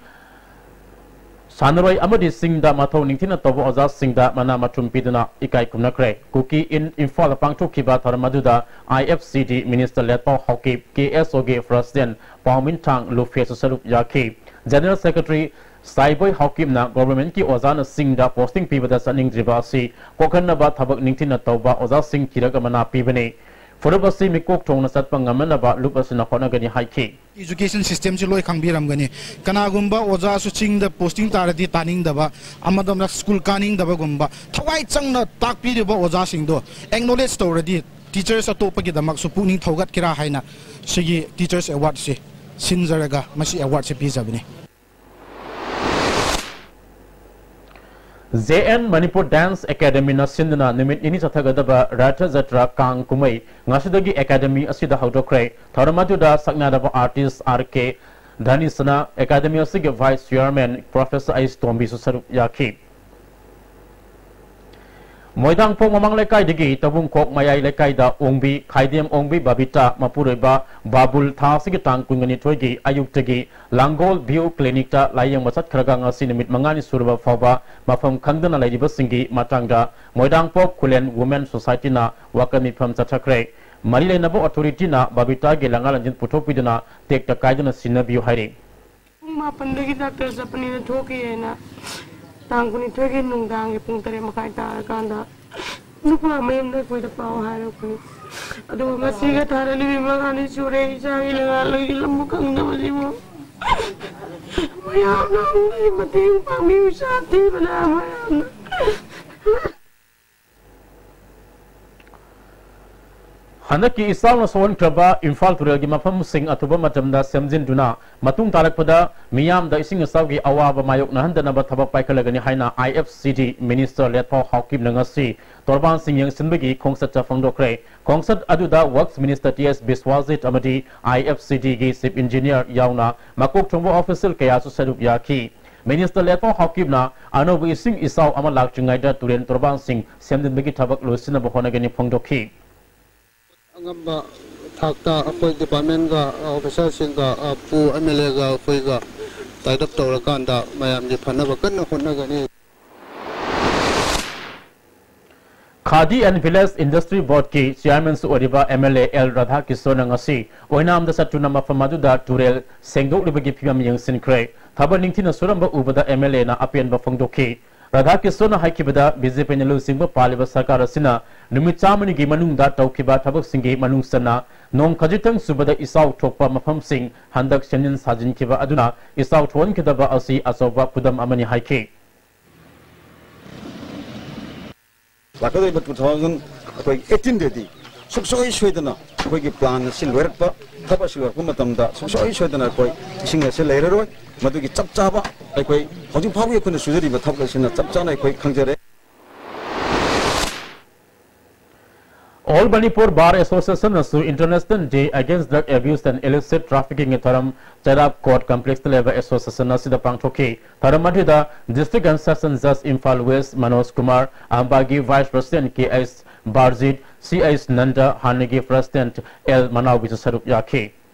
ꯁꯥꯟꯅꯔꯣꯏ ꯑꯃꯗꯤ ꯆꯤꯡꯗ ꯃꯊꯧ ꯅꯤꯡꯊꯤꯅ ꯇꯧꯕ ꯑꯣꯖꯥꯁꯤꯡꯗ ꯃꯅꯥ ꯃꯊꯨꯝ ꯄꯤꯗꯨꯅ ꯏꯀꯥꯏ ꯈꯨꯝꯅꯈ꯭ꯔꯦ꯫ ꯀꯨꯀꯤ ꯏꯟ ꯏꯝꯐꯥꯜꯗ ꯄꯥꯡꯊꯣꯛꯈꯤꯕ ꯊꯧꯔꯝ ꯑꯗꯨꯗ I F C D Minister ꯂꯦꯠꯄꯥꯎ Haokip, K S O ꯒꯤ President ꯄꯥꯎꯃꯤꯟꯊꯥꯡ ꯂꯨꯐꯦꯁꯨ ꯁꯔꯨꯛ ꯌꯥꯈꯤ꯫ General Secretary ꯁꯥꯏꯕꯣꯏ ꯍꯥꯎꯀꯤꯞꯅ government ꯀꯤ ꯑꯣꯖꯥꯅ ꯆꯤꯡꯗ posting ꯄꯤꯕꯗ ꯆꯠꯅꯤꯡꯗ꯭ꯔꯤꯕ ꯑꯁꯤ ꯀꯣꯛꯍꯟꯅꯕ ꯊꯕꯛ ꯅꯤꯡꯊꯤꯅ ꯇꯧꯕ ꯑꯣꯖꯥꯁꯤꯡ ꯊꯤꯔꯒ ꯃꯅꯥ ꯄꯤꯕꯅꯤ꯫ ꯐꯨꯔꯨꯞ ꯑꯁꯤ ꯃꯤꯀꯣꯛ ꯊꯣꯡꯅ ꯆꯠꯄ ꯉꯝꯅꯅꯕ ꯂꯨꯞ ꯑꯁꯤꯅ ꯍꯣꯠꯅꯒꯅꯤ ꯍꯥꯏꯈꯤ꯫ Education system ꯁꯤ ꯂꯣꯏ ꯈꯪꯕꯤꯔꯝꯒꯅꯤ꯫ ꯀꯅꯥꯒꯨꯝꯕ ꯑꯣꯖꯥꯁꯨ ꯆꯤꯡꯗ posting ꯇꯥꯔꯗꯤ ꯇꯥꯅꯤꯡꯗꯕ, ꯑꯃꯗ ꯑꯃꯗ school ꯀꯥꯅꯤꯡꯗꯕꯒꯨꯝꯕ, ꯊꯋꯥꯏ ꯆꯪꯅ ꯇꯥꯛꯄꯤꯔꯤꯕ ꯑꯣꯖꯥꯁꯤꯡꯗꯣ acknowledge ꯇꯧꯔꯗꯤ teachers ꯑꯇꯣꯞꯄꯒꯤꯗꯃꯛꯁꯨ ꯄꯨꯛꯅꯤꯡ ꯊꯧꯒꯠꯀꯦꯔꯥ ꯍꯥꯏꯅ ꯁꯤꯒꯤ Teachers Award ꯁꯤ ꯁꯤꯟꯖꯔꯒ ꯃꯁꯤ award ꯁꯤ ꯄꯤꯖꯕꯅꯤ꯫ J N Manipur Dance Academy ꯅ ꯁꯤꯟꯗꯨꯅ ꯅꯨꯃꯤꯠ ꯅꯤꯅꯤ ꯆꯠꯊꯒꯗꯕ ꯔꯊ ꯖꯇ꯭ꯔꯥ ꯀꯥꯡ ꯀꯨꯝꯍꯩ ꯉꯁꯤꯗꯒꯤ academy ꯑꯁꯤꯗ ꯍꯧꯗꯣꯛꯈ꯭ꯔꯦ꯫ ꯊꯧꯔꯝ ꯑꯗꯨꯗ ꯁꯛꯅꯥꯏꯔꯕ artist R K ꯙꯅꯤꯁꯅ, academy ꯑꯁꯤꯒꯤ Vice Chairman Professor ꯑꯩꯆ ꯇꯣꯝꯕꯤꯁꯨ ꯁꯔꯨꯛ ꯌꯥꯈꯤ꯫ ꯃꯣꯏꯗꯥꯡꯄꯣꯛ ꯃꯃꯥꯡ ꯂꯩꯀꯥꯏꯗꯒꯤ ꯇꯧꯕꯨꯡꯈꯣꯛ ꯃꯌꯥꯏ ꯂꯩꯀꯥꯏꯗ ꯑꯣꯡꯕꯤ ꯈꯥꯏꯗꯦꯝ ꯑꯣꯡꯕꯤ ꯕꯕꯤꯇꯥ ꯃꯄꯨꯔꯣꯏꯕ ꯕꯥꯕꯨꯜ ꯊꯥ ꯑꯁꯤꯒꯤ ꯇꯥꯡ ꯀꯨꯟꯒ ꯅꯤꯊꯣꯏꯒꯤ ꯑꯌꯨꯛꯇꯒꯤ ꯂꯥꯡꯒꯣꯜ ꯚꯤꯌꯨ ꯀ꯭ꯂꯤꯅꯤꯛꯇ ꯂꯥꯌꯦꯡꯕ ꯆꯠꯈ꯭ꯔꯒ ꯉꯁꯤ ꯅꯨꯃꯤꯠ ꯃꯉꯥꯅꯤ ꯁꯨꯔꯕ ꯐꯥꯎꯕ ꯃꯐꯝ ꯈꯪꯗꯅ ꯂꯩꯔꯤꯕꯁꯤꯡꯒꯤ ꯃꯇꯥꯡꯗ ꯃꯣꯏꯗꯥꯡꯄꯣꯛ ꯈꯨꯂꯦꯟ ꯋꯨꯃꯦꯟ ꯁꯣꯁꯥꯏꯇꯤꯅ ꯋꯥꯀꯠ ꯃꯤꯐꯝ ꯆꯠꯊꯈ꯭ꯔꯦ꯫ ꯃꯔꯤ ꯂꯩꯅꯕ ꯑꯣꯊꯣꯔꯤꯇꯤꯅ ꯕꯕꯤꯇꯥꯒꯤ ꯂꯪꯉꯥ ꯂꯪꯖꯤꯟ ꯄꯨꯊꯣꯛꯄꯤꯗꯨꯅ ꯇꯦꯛꯇ ꯀꯥꯏꯗꯅ ꯁꯤꯟꯅꯕꯤꯌꯨ ꯍꯥꯏꯔꯤ꯫ ꯄꯨꯡ ꯃꯥꯄꯟꯗꯒꯤ ꯗꯥꯛꯇꯔ ꯆꯠꯄꯅꯤꯅ ꯊꯣꯛꯈꯤꯑꯅ ꯇꯥꯡ ꯀꯨꯟꯅꯤꯊꯣꯏꯒꯤ ꯅꯨꯡꯗꯥꯡꯒꯤ ꯄꯨꯡ ꯇꯔꯦꯠ ꯃꯈꯥꯏ ꯇꯥꯔꯀꯥꯟꯗ ꯅꯨꯄꯥ ꯃꯌꯨꯝꯗ ꯑꯩꯈꯣꯏꯗ ꯄꯥꯎ ꯍꯥꯏꯔꯛꯄꯅꯤ꯫ ꯑꯗꯨꯒ ꯉꯁꯤꯒ ꯊꯥꯔ ꯅꯨꯃꯤꯠ ꯃꯉꯥꯅꯤ ꯁꯨꯔꯦ ꯏꯆꯥꯒꯤ ꯂꯪꯉꯥ ꯂꯪꯁꯤꯜꯂꯝꯕ ꯈꯪꯗꯕꯁꯤꯕꯨ꯫ ꯃꯌꯥꯝꯅ ꯑꯃꯨꯛ ꯃꯇꯦꯡ ꯄꯥꯡꯕꯤꯌꯨ, ꯏꯆꯥ ꯊꯤꯕꯅ ꯃꯌꯥꯝꯅ꯫ ꯍꯟꯗꯛꯀꯤ ꯏꯆꯥꯎꯅ ꯁꯣꯛꯍꯟꯈ꯭ꯔꯕ ꯏꯝꯐꯥꯜ ꯇꯨꯔꯦꯜꯒꯤ ꯃꯐꯝꯁꯤꯡ ꯑꯊꯨꯕ ꯃꯇꯝꯗ ꯁꯦꯝꯖꯤꯟꯗꯨꯅ ꯃꯇꯨꯡ ꯇꯥꯔꯛꯄꯗ ꯃꯤꯌꯥꯝꯗ ꯏꯁꯤꯡ ꯏꯆꯥꯎꯒꯤ ꯑꯋꯥꯕ ꯃꯥꯌꯣꯛꯅꯍꯟꯗꯅꯕ ꯊꯕꯛ ꯄꯥꯏꯈꯠꯂꯒꯅꯤ ꯍꯥꯏꯅ I F C D Minister ꯂꯦꯠꯐꯥꯎ ꯍꯥꯎꯀꯤꯞꯅ ꯉꯁꯤ ꯇꯣꯔꯕꯥꯟꯁꯤꯡ ꯌꯦꯡꯁꯤꯟꯕꯒꯤ ꯈꯣꯡꯆꯠꯇ ꯐꯣꯡꯗꯣꯛꯈ꯭ꯔꯦ꯫ ꯈꯣꯡꯆꯠ ꯑꯗꯨꯗ Works Minister T S ꯕꯤꯁ꯭ꯋꯥꯖꯤꯠ ꯑꯃꯗꯤ I F C D ꯒꯤ Chief Engineer ꯌꯥꯎꯅ ꯃꯀꯣꯛ ꯊꯣꯡꯕ official ꯀꯌꯥꯁꯨ ꯁꯔꯨꯛ ꯌꯥꯈꯤ꯫ Minister ꯂꯦꯠꯐꯥꯎ ꯍꯥꯎꯀꯤꯞꯅ ꯑꯅꯧꯕ ꯏꯁꯤꯡ ꯏꯆꯥꯎ ꯑꯃ ꯂꯥꯛꯇ꯭ꯔꯤꯉꯩꯗ ꯇꯨꯔꯦꯜ ꯇꯣꯔꯕꯥꯟꯁꯤꯡ ꯁꯦꯝꯖꯤꯟꯕꯒꯤ ꯊꯕꯛ ꯂꯣꯏꯁꯤꯟꯅꯕ ꯍꯣꯠꯅꯒꯅꯤ ꯐꯣꯡꯗꯣꯛꯈꯤ꯫ ꯑꯉꯝꯕ ꯊꯥꯛꯇ ꯑꯩꯈꯣꯏ department ꯀ officer ꯁꯤꯡꯒ, ꯑ, ꯄꯨ M L A ꯒ ꯑꯩꯈꯣꯏꯒ tie up ꯇꯧꯔꯀꯥꯟꯗ ꯃꯌꯥꯝꯒꯤ ꯐꯅꯕ ꯀꯟꯅ ꯍꯣꯠꯅꯒꯅꯤ꯫ Khadi and Village Industry Board ꯀꯤ chairman ꯁꯨ ꯑꯣꯏꯔꯤꯕ M L A L ꯔꯥꯙꯥꯀꯤꯁꯟꯅ ꯉꯁꯤ ꯑꯣꯏꯅꯥꯝꯗ ꯆꯠꯇꯨꯅ ꯃꯐꯝ ꯑꯗꯨꯗ ꯇꯨꯔꯦꯜ ꯁꯦꯡꯗꯣꯛꯂꯤꯕꯒꯤ ꯐꯤꯕꯝ ꯌꯦꯡꯁꯤꯟꯈ꯭ꯔꯦ꯫ ꯊꯕꯛ ꯅꯤꯡꯊꯤꯅ ꯁꯨꯔꯝꯕ ꯎꯕꯗ M L A ꯅ ꯑꯄꯦꯟꯕ ꯐꯣꯡꯗꯣꯛꯈꯤ꯫ ꯔꯥꯙꯥꯀꯤꯁꯟꯅ ꯍꯥꯏꯈꯤꯕꯗ, B J P ꯅ ꯂꯨꯆꯤꯡꯕ ꯄꯥꯜꯂꯤꯕ ꯁꯔꯀꯥꯔ ꯑꯁꯤꯅ ꯅꯨꯃꯤꯠ ꯆꯥꯝꯃꯅꯤꯒꯤ ꯃꯅꯨꯡꯗ ꯇꯧꯈꯤꯕ ꯊꯕꯛꯁꯤꯡꯒꯤ ꯃꯅꯨꯡ ꯆꯟꯅ ꯅꯣꯡ ꯈꯖꯤꯛꯇꯪ ꯆꯨꯕꯗ ꯏꯆꯥꯎ ꯊꯣꯛꯄ ꯃꯐꯝꯁꯤꯡ ꯍꯟꯗꯛ ꯁꯦꯝꯖꯤꯟ ꯁꯥꯖꯤꯟꯈꯤꯕ ꯑꯗꯨꯅ ꯏꯆꯥꯎ ꯊꯣꯛꯍꯟꯈꯤꯗꯕ ꯑꯁꯤ ꯑꯆꯧꯕ ꯈꯨꯗꯝ ꯑꯃꯅꯤ ꯍꯥꯏꯈꯤ꯫ ꯂꯥꯛꯀꯗꯧꯔꯤꯕ two thousand ꯑꯩꯈꯣꯏ eighteen ꯗꯗꯤ ꯁꯨꯡꯁꯣꯏ ꯁꯣꯏꯗꯅ ꯑꯩꯈꯣꯏꯒꯤ plan ꯑꯁꯤ ꯂꯣꯏꯔꯛꯄ, ꯊꯕꯛ ꯑꯁꯤ ꯂꯣꯏꯔꯛꯄ ꯃꯇꯝꯗ ꯁꯨꯡꯁꯣꯏ ꯁꯣꯏꯗꯅ ꯑꯩꯈꯣꯏ ꯏꯁꯤꯡ ꯑꯁꯤ ꯂꯩꯔꯔꯣꯏ꯫ ꯃꯗꯨꯒꯤ ꯆꯞ ꯆꯥꯕ ꯑꯩꯈꯣꯏ ꯍꯧꯖꯤꯛ ꯐꯥꯎꯒꯤ ꯑꯩꯈꯣꯏꯅ ꯁꯨꯖꯔꯤꯕ ꯊꯕꯛ ꯑꯁꯤꯅ ꯆꯞ ꯆꯥꯅ ꯑꯩꯈꯣꯏ ꯈꯪꯖꯔꯦ꯫ All Manipur Bar Association ꯅꯁꯨ International Day Against Drug Abuse and Illicit Trafficking ꯒꯤ ꯊꯧꯔꯝ ꯆꯩꯔꯥꯞ Court Complex ꯇ ꯂꯩꯕ association ꯑꯁꯤꯗ ꯄꯥꯡꯊꯣꯛꯈꯤ꯫ ꯊꯧꯔꯝ ꯑꯗꯨꯗ District and Session Judge Imphal West Manoj Kumar, ꯑꯍꯝꯕꯥꯒꯤ Vice President K H Barjit, C H Nanda, ꯍꯥꯟꯅꯒꯤ President ꯑꯦꯜ ꯃꯅꯥꯎꯕꯤꯁꯨ ꯁꯔꯨꯛ ꯌꯥꯈꯤ꯫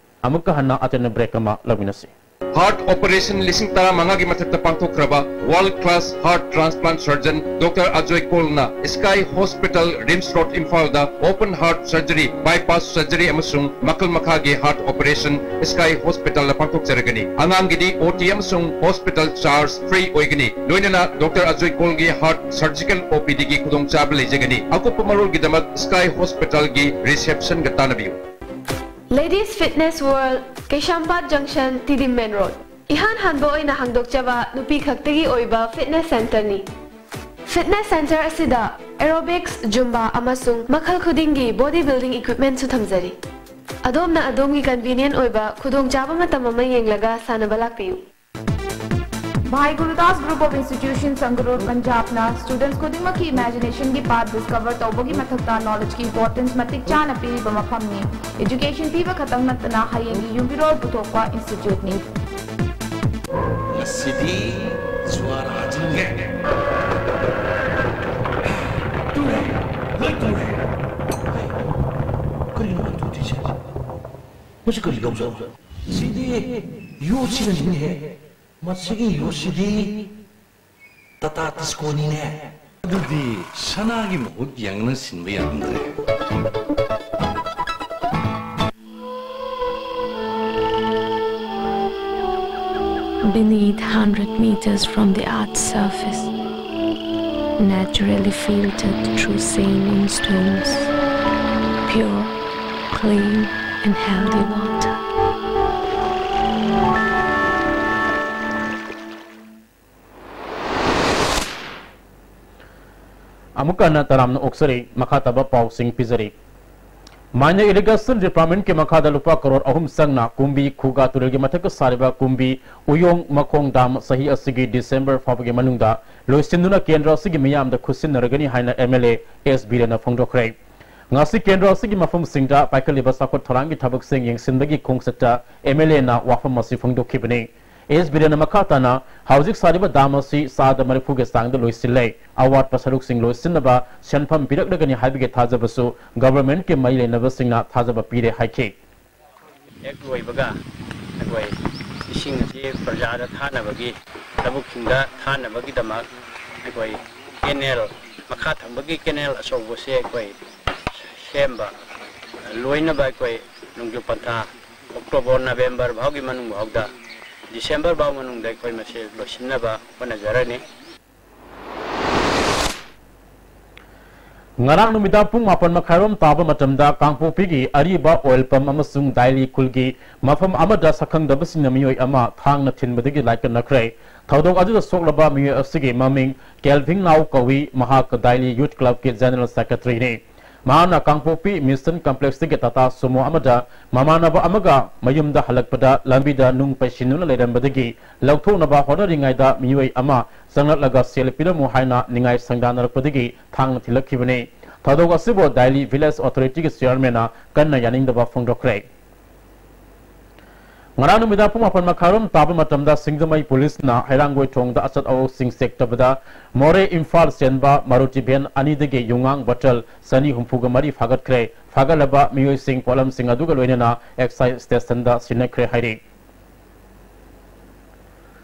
ꯑꯃꯨꯛꯀ ꯍꯟꯅ ꯑꯇꯦꯟꯕ break ꯑꯃ ꯂꯧꯃꯤꯟꯅꯁꯤ꯫ Heart operation ꯂꯤꯁꯤꯡ ꯇꯔꯥꯃꯉꯥꯒꯤ ꯃꯊꯛꯇ ꯄꯥꯡꯊꯣꯛꯈ꯭ꯔꯕ world class heart transplant surgeon Doctor Ajoy Kaul ꯅ Sky Hospital, RIMS Road, ꯏꯝꯐꯥꯜꯗ open heart surgery, bypass surgery ꯑꯃꯁꯨꯡ ꯃꯈꯜ ꯃꯈꯥꯒꯤ heart operation Sky Hospital ꯗ ꯄꯥꯡꯊꯣꯛꯆꯔꯒꯅꯤ꯫ ꯑꯉꯥꯡꯒꯤꯗꯤ ꯑꯣ ꯇꯤ ꯑꯃꯁꯨꯡ hospital charge free ꯑꯣꯏꯒꯅꯤ꯫ ꯂꯣꯏꯅꯅ Doctor Ajoy Kaul ꯒꯤ heart surgical ꯑꯣ ꯄꯤ ꯗꯤ ꯒꯤ ꯈꯨꯗꯣꯡꯆꯥꯕ ꯂꯩꯖꯒꯅꯤ꯫ ꯑꯀꯨꯞꯄ ꯃꯔꯣꯜꯒꯤꯗꯃꯛ Sky Hospital ꯒꯤ reception ꯒ ꯇꯥꯟꯅꯕꯤꯌꯨ꯫ Ladies Fitness World, ꯀꯩꯁꯥꯝꯄꯥꯠ Junction, ꯇꯤꯗꯤꯝ Main Road꯫ ꯏꯍꯥꯟ ꯍꯥꯟꯕ ꯑꯣꯏꯅ ꯍꯥꯡꯗꯣꯛꯆꯕ ꯅꯨꯄꯤ ꯈꯛꯇꯒꯤ ꯑꯣꯏꯕ fitness center ꯅꯤ꯫ Fitness center ꯑꯁꯤꯗ aerobics, Zumba ꯑꯃꯁꯨꯡ ꯃꯈꯜ ꯈꯨꯗꯤꯡꯒꯤ body building equipment ꯁꯨ ꯊꯝꯖꯔꯤ꯫ ꯑꯗꯣꯝꯅ ꯑꯗꯣꯝꯒꯤ convenient ꯑꯣꯏꯕ ꯈꯨꯗꯣꯡꯆꯥꯕ ꯃꯇꯝ ꯑꯃ ꯌꯦꯡꯂꯒ ꯁꯥꯟꯅꯕ ꯂꯥꯛꯄꯤꯌꯨ꯫ Bhai Gurudas Group of Institutions, Sangrur, Punjab ꯅ students ꯈꯨꯗꯤꯡꯃꯛꯀꯤ imagination ꯒꯤ path discover ꯇꯧꯕꯒꯤ ꯃꯊꯛꯇ knowledge ꯀꯤ importance ꯃꯇꯤꯛ ꯆꯥꯅ ꯄꯤꯔꯤꯕ ꯃꯐꯝꯅꯤ꯫ Education ꯄꯤꯕ ꯈꯛꯇꯪ ꯅꯠꯇꯅ ꯍꯌꯦꯡꯒꯤ ꯌꯨꯝꯕꯤꯔꯣꯜ ꯄꯨꯊꯣꯛꯄ institute ꯅꯤ꯫ ꯉꯁꯤꯗꯤ ꯖꯨꯋꯥꯔ ꯍꯥꯖꯤꯟꯒꯦ꯫ ꯇꯨꯔꯦ, ꯂꯣꯏ ꯇꯨꯔꯦ꯫ ꯀꯔꯤꯅꯣ ꯃꯥ ꯇꯨꯗ꯭ꯔꯤꯁꯦ? ꯃꯁꯤ ꯀꯔꯤ ꯂꯧꯖꯥꯠꯅꯣ? ꯁꯤꯗꯤ ꯌꯣꯠꯁꯤꯅꯅꯤꯅꯦꯍꯦ꯫ ꯃꯁꯤꯒꯤ ꯌꯣꯠꯁꯤꯗꯤ ꯇꯥꯇꯥ ꯇꯤꯁꯀꯣꯅꯤꯅꯦ꯫ ꯑꯗꯨꯗꯤ ꯁꯅꯥꯒꯤ ꯃꯍꯨꯠ ꯌꯥꯡꯅ ꯁꯤꯟꯕ ꯌꯥꯔꯝꯗ꯭ꯔꯦ꯫ Beneath, hundred meters from the earth's surface, naturally filtered through saline stones, pure, clean, and healthy water. ꯑꯃꯨꯛꯀ ꯍꯟꯅ ꯇꯔꯥꯝꯅ ꯑꯣꯛꯆꯔꯤ꯫ ꯃꯈꯥ ꯇꯥꯕ ꯄꯥꯎꯁꯤꯡ ꯄꯤꯖꯔꯤ꯫ Mine and Irrigation Department ꯀꯤ ꯃꯈꯥꯗ ꯂꯨꯄꯥ ꯀꯔꯣꯔ ꯑꯍꯨꯝ ꯆꯪꯅ ꯀꯨꯝꯕꯤ ꯈꯨꯒꯥ ꯇꯨꯔꯦꯜꯒꯤ ꯃꯊꯛꯇ ꯁꯥꯔꯤꯕ ꯀꯨꯝꯕꯤ ꯎꯌꯣꯡ ꯃꯈꯣꯡ dam ꯆꯍꯤ ꯑꯁꯤꯒꯤ December ꯐꯥꯎꯕꯒꯤ ꯃꯅꯨꯡꯗ ꯂꯣꯏꯁꯤꯟꯗꯨꯅ ꯀꯦꯟꯗ꯭ꯔ ꯑꯁꯤꯒꯤ ꯃꯤꯌꯥꯝꯗ ꯈꯨꯠꯁꯤꯟꯅꯔꯒꯅꯤ ꯍꯥꯏꯅ ꯑꯦꯝ ꯑꯦꯜ ꯑꯦ ꯑꯦꯁ ꯕꯤꯔꯦꯟꯅ ꯐꯣꯡꯗꯣꯛꯈ꯭ꯔꯦ꯫ ꯉꯁꯤ ꯀꯦꯟꯗ꯭ꯔ ꯑꯁꯤꯒꯤ ꯃꯐꯝꯁꯤꯡꯗ ꯄꯥꯏꯈꯠꯂꯤꯕ ꯆꯥꯎꯈꯠ ꯊꯧꯔꯥꯡꯒꯤ ꯊꯕꯛꯁꯤꯡ ꯌꯦꯡꯁꯤꯟꯕꯒꯤ ꯈꯣꯡꯆꯠꯇ ꯑꯦꯝ ꯑꯦꯜ ꯑꯦꯅ ꯋꯥꯐꯝ ꯑꯁꯤ ꯐꯣꯡꯗꯣꯛꯈꯤꯕꯅꯤ꯫ ꯑꯦꯁ ꯕꯤꯔꯦꯟꯅ ꯃꯈꯥ ꯇꯥꯅ ꯍꯧꯖꯤꯛ ꯁꯥꯔꯤꯕ ꯗꯥꯝ ꯑꯁꯤ ꯆꯥꯗ ꯃꯔꯤꯐꯨꯒꯤ ꯆꯥꯡꯗ ꯂꯣꯏꯁꯤꯜꯂꯦ꯫ ꯑꯋꯥꯠꯄ ꯁꯔꯨꯛꯁꯤꯡ ꯂꯣꯏꯁꯤꯟꯅꯕ ꯁꯦꯟꯐꯝ ꯄꯤꯔꯛꯂꯒꯅꯤ ꯍꯥꯏꯕꯒꯤ ꯊꯥꯖꯕꯁꯨ ꯒꯚꯔꯟꯃꯦꯟꯠꯀꯤ ꯃꯔꯤ ꯂꯩꯅꯕꯁꯤꯡꯅ ꯊꯥꯖꯕ ꯄꯤꯔꯦ ꯍꯥꯏꯈꯤ꯫ ꯍꯦꯛ ꯂꯣꯏꯕꯒ ꯑꯩꯈꯣꯏ ꯏꯁꯤꯡ ꯑꯁꯤ ꯄ꯭ꯔꯖꯥꯗ ꯊꯥꯅꯕꯒꯤ, ꯂꯧꯕꯨꯛꯁꯤꯡꯗ ꯊꯥꯅꯕꯒꯤꯗꯃꯛ ꯑꯩꯈꯣꯏ ꯀꯦꯅꯦꯜ, ꯃꯈꯥ ꯊꯝꯕꯒꯤ ꯀꯦꯅꯦꯜ ꯑꯆꯧꯕꯁꯦ ꯑꯩꯈꯣꯏ ꯁꯦꯝꯕ ꯂꯣꯏꯅꯕ ꯑꯩꯈꯣꯏ ꯅꯣꯡꯖꯨ ꯄꯟꯊꯥ ꯑꯣꯛꯇꯣꯕꯔ, ꯅꯕꯦꯝꯕꯔ ꯐꯥꯎꯒꯤ ꯃꯅꯨꯡ ꯐꯥꯎꯗ, ꯗꯤꯁꯦꯝꯕꯔ ꯐꯥꯎ ꯃꯅꯨꯡꯗ ꯑꯩꯈꯣꯏ ꯃꯁꯤ ꯂꯣꯏꯁꯤꯟꯅꯕ ꯍꯣꯠꯅꯖꯔꯅꯤ꯫ ꯉꯔꯥꯡ ꯅꯨꯃꯤꯗꯥꯡ ꯄꯨꯡ ꯃꯥꯄꯟ ꯃꯈꯥꯏꯔꯣꯝ ꯇꯥꯕ ꯃꯇꯝꯗ ꯀꯥꯡꯄꯣꯛꯄꯤꯒꯤ ꯑꯔꯤꯕ ꯑꯣꯏꯜ ꯄꯝ ꯑꯃꯁꯨꯡ ꯗꯥꯏꯂꯤ ꯈꯨꯜꯒꯤ ꯃꯐꯝ ꯑꯃꯗ ꯁꯛꯈꯪꯗꯕꯁꯤꯡꯅ ꯃꯤꯑꯣꯏ ꯑꯃ ꯊꯥꯡꯅ ꯊꯤꯟꯕꯗꯒꯤ ꯂꯥꯏꯀꯠꯅꯈ꯭ꯔꯦ꯫ ꯊꯧꯗꯣꯛ ꯑꯗꯨꯗ ꯁꯣꯛꯂꯕ ꯃꯤꯑꯣꯏ ꯑꯁꯤꯒꯤ ꯃꯃꯤꯡ ꯀꯦꯜꯚꯤꯟ ꯅꯥꯎ ꯀꯧꯏ, ꯃꯍꯥꯛ ꯗꯥꯏꯂꯤ ꯌꯨꯊ ꯀ꯭ꯂꯕꯀꯤ ꯖꯦꯅꯔꯦꯜ ꯁꯦꯀ꯭ꯔꯦꯇꯔꯤꯅꯤ꯫ ꯃꯍꯥꯛꯅ ꯀꯥꯡꯄꯣꯛꯄꯤ ꯃꯤꯁꯟ ꯀꯝꯄ꯭ꯂꯦꯛꯁꯇꯒꯤ ꯇꯥꯇꯥ ꯁꯨꯃꯣ ꯑꯃꯗ ꯃꯃꯥꯟꯅꯕ ꯑꯃꯒ ꯃꯌꯨꯝꯗ ꯍꯜꯂꯛꯄꯗ ꯂꯝꯕꯤꯗ ꯅꯨꯡ ꯄꯩꯁꯤꯟꯗꯨꯅ ꯂꯩꯔꯝꯕꯗꯒꯤ ꯂꯧꯊꯣꯛꯅꯕ ꯍꯣꯠꯅꯔꯤꯉꯩꯗ ꯃꯤꯑꯣꯏ ꯑꯃ ꯆꯪꯂꯛꯂꯒ ꯁꯦꯜ ꯄꯤꯔꯝꯃꯨ ꯍꯥꯏꯅ ꯅꯤꯡꯉꯥꯏ ꯁꯪꯗꯥꯅꯔꯛꯄꯗꯒꯤ ꯊꯥꯡꯅ ꯊꯤꯜꯂꯛꯈꯤꯕꯅꯤ꯫ ꯊꯧꯗꯣꯛ ꯑꯁꯤꯕꯨ ꯗꯥꯏꯂꯤ ꯚꯤꯂꯦꯖ ꯑꯣꯊꯣꯔꯤꯇꯤꯒꯤ ꯆꯤꯌꯔꯃꯦꯟꯅ ꯀꯟꯅ ꯌꯥꯅꯤꯡꯗꯕ ꯐꯣꯡꯗꯣꯛꯈ꯭ꯔꯦ꯫ ꯉꯔꯥꯡ ꯅꯨꯃꯤꯗꯥꯡ ꯄꯨꯡ ꯃꯥꯄꯟ ꯃꯈꯥꯏꯔꯣꯝ ꯇꯥꯕ ꯃꯇꯝꯗ ꯁꯤꯡꯖꯃꯩ ꯄꯨꯂꯤꯁꯅ ꯍꯩꯔꯥꯡꯒꯣꯏ ꯊꯣꯡꯗ ꯑꯆꯠ ꯑꯋꯣꯛꯁꯤꯡ ꯆꯦꯛ ꯇꯧꯕꯗ ꯃꯣꯔꯦ ꯏꯝꯐꯥꯜ ꯆꯦꯟꯕ ꯃꯥꯔꯨꯇꯤ ꯚꯦꯟ ꯑꯅꯤꯗꯒꯤ ꯌꯨꯉꯥꯡ ꯕꯣꯇꯜ ꯆꯅꯤ ꯍꯨꯝꯐꯨꯒ ꯃꯔꯤ ꯐꯥꯒꯠꯈ꯭ꯔꯦ꯫ ꯐꯥꯒꯠꯂꯕ ꯃꯤꯑꯣꯏꯁꯤꯡ ꯄꯣꯠꯂꯝꯁꯤꯡ ꯑꯗꯨꯒ ꯂꯣꯏꯅꯅ ꯑꯦꯛꯁꯥꯏꯖ ꯁ꯭ꯇꯦꯁꯟꯗ ꯁꯤꯟꯅꯈ꯭ꯔꯦ ꯍꯥꯏꯔꯤ꯫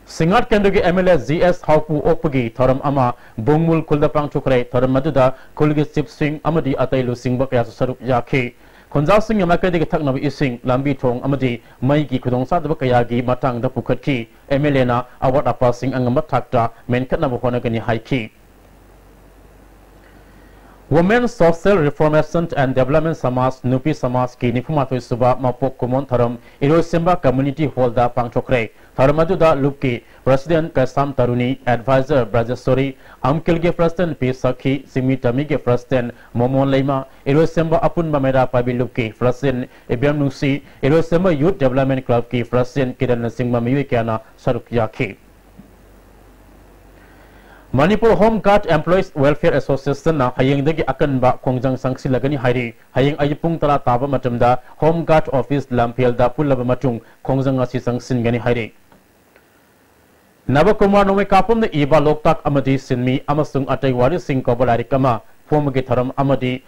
ꯁꯤꯡꯉꯥꯠ ꯀꯦꯟꯗ꯭ꯔꯒꯤ M L A G S ꯍꯥꯎꯄꯨ ꯑꯣꯛꯄꯒꯤ ꯊꯧꯔꯝ ꯑꯃ ꯕꯨꯡꯃꯨꯜ ꯈꯨꯜꯗ ꯄꯥꯡꯊꯣꯛꯈ꯭ꯔꯦ꯫ ꯊꯧꯔꯝ ꯑꯗꯨꯗ ꯈꯨꯜꯒꯤ ꯆꯤꯞꯁꯤꯡ ꯑꯃꯗꯤ ꯑꯇꯩ ꯂꯨꯆꯤꯡꯕ ꯀꯌꯥꯁꯨ ꯁꯔꯨꯛ ꯌꯥꯈꯤ꯫ ꯈꯨꯟꯖꯥꯁꯤꯡꯒꯤ ꯃꯥꯏꯀꯩꯗꯒꯤ ꯊꯛꯅꯕ ꯏꯁꯤꯡ, ꯂꯝꯕꯤ ꯊꯣꯡ ꯑꯃꯗꯤ ꯃꯩꯒꯤ ꯈꯨꯗꯣꯡꯆꯥꯗꯕ ꯀꯌꯥꯒꯤ ꯃꯇꯥꯡꯗ ꯄꯨꯈꯠꯈꯤ꯫ ꯑꯦꯝ ꯑꯦꯜ ꯑꯦꯅ ꯑꯋꯥꯠ ꯑꯄꯥꯁꯤꯡ ꯑꯉꯝꯕ ꯊꯥꯛꯇ ꯃꯦꯟꯈꯠꯅꯕ ꯍꯣꯠꯅꯒꯅꯤ ꯍꯥꯏꯈꯤ꯫ Women Social Reformation and Development ꯁꯃꯥꯖ, ꯅꯨꯄꯤ ꯁꯃꯥꯖꯀꯤ ꯅꯤꯐꯨꯃꯥꯊꯣꯏ ꯁꯨꯕ ꯃꯄꯣꯛ ꯀꯨꯝꯑꯣꯟ ꯊꯧꯔꯝ ꯏꯔꯣꯏꯁꯦꯝꯕ ꯀꯝꯃ꯭ꯌꯨꯅꯤꯇꯤ ꯍꯣꯜꯗ ꯄꯥꯡꯊꯣꯛꯈ꯭ꯔꯦ꯫ ꯊꯧꯔꯝ ꯑꯗꯨꯗ ꯂꯨꯞꯀꯤ ꯄ꯭ꯔꯁꯤꯗꯦꯟꯠ ꯀꯩꯁꯥꯝ ꯇꯔꯨꯅꯤ, ꯑꯦꯗꯚꯥꯏꯖꯔ ꯕ꯭ꯔꯖꯦꯁꯣꯔꯤ, ꯑꯝꯀꯤꯜꯒꯤ ꯄ꯭ꯔꯁꯤꯗꯦꯟꯠ ꯄꯤ ꯁꯈꯤ, ꯆꯤꯡꯃꯤ ꯇꯝꯃꯤꯒꯤ ꯄ꯭ꯔꯁꯤꯗꯦꯟꯠ ꯃꯣꯃꯣꯟ ꯂꯩꯃ, ꯏꯔꯣꯏꯁꯦꯝꯕ ꯑꯄꯨꯟꯕ ꯃꯩꯔꯥ ꯄꯥꯏꯕꯤ ꯂꯨꯞꯀꯤ ꯄ꯭ꯔꯁꯤꯗꯦꯟꯠ ꯏꯕꯦꯝ ꯅꯨꯡꯁꯤ, ꯏꯔꯣꯏꯁꯦꯝꯕ ꯌꯨꯊ ꯗꯦꯕꯂꯞꯃꯦꯟꯠ ꯀ꯭ꯂꯕꯀꯤ ꯄ꯭ꯔꯁꯤꯗꯦꯟꯠ ꯀꯤꯔꯟꯅꯆꯤꯡꯕ ꯃꯤꯑꯣꯏ ꯀꯌꯥꯅ ꯁꯔꯨꯛ ꯌꯥꯈꯤ꯫ Manipur Home Guard Employees Welfare Association ꯅ ꯍꯌꯦꯡꯗꯒꯤ ꯑꯀꯟꯕ ꯈꯣꯡꯖꯪ ꯆꯪꯁꯤꯜꯂꯒꯅꯤ ꯍꯥꯏꯔꯤ꯫ ꯍꯌꯦꯡ ꯑꯌꯨꯛ ꯄꯨꯡ ꯇꯔꯥ ꯇꯥꯕ ꯃꯇꯝꯗ Home Guard Office ꯂꯝꯐꯦꯜꯗ ꯄꯨꯜꯂꯕ ꯃꯇꯨꯡ ꯈꯣꯡꯖꯪ ꯑꯁꯤ ꯆꯪꯁꯤꯟꯒꯅꯤ ꯍꯥꯏꯔꯤ꯫ ꯅꯕꯀꯨꯃꯥꯔ ꯅꯣꯡꯃꯩꯀꯥꯄꯝꯅ ꯏꯕ ꯂꯣꯛꯇꯥꯛ ꯑꯃꯗꯤ ꯁꯤꯟꯃꯤ ꯑꯃꯁꯨꯡ ꯑꯇꯩ ꯋꯥꯔꯤꯁꯤꯡ ꯀꯧꯕ ꯂꯥꯏꯔꯤꯛ ꯑꯃ ꯐꯣꯡꯕꯒꯤ ꯊꯧꯔꯝ ꯑꯃꯗꯤ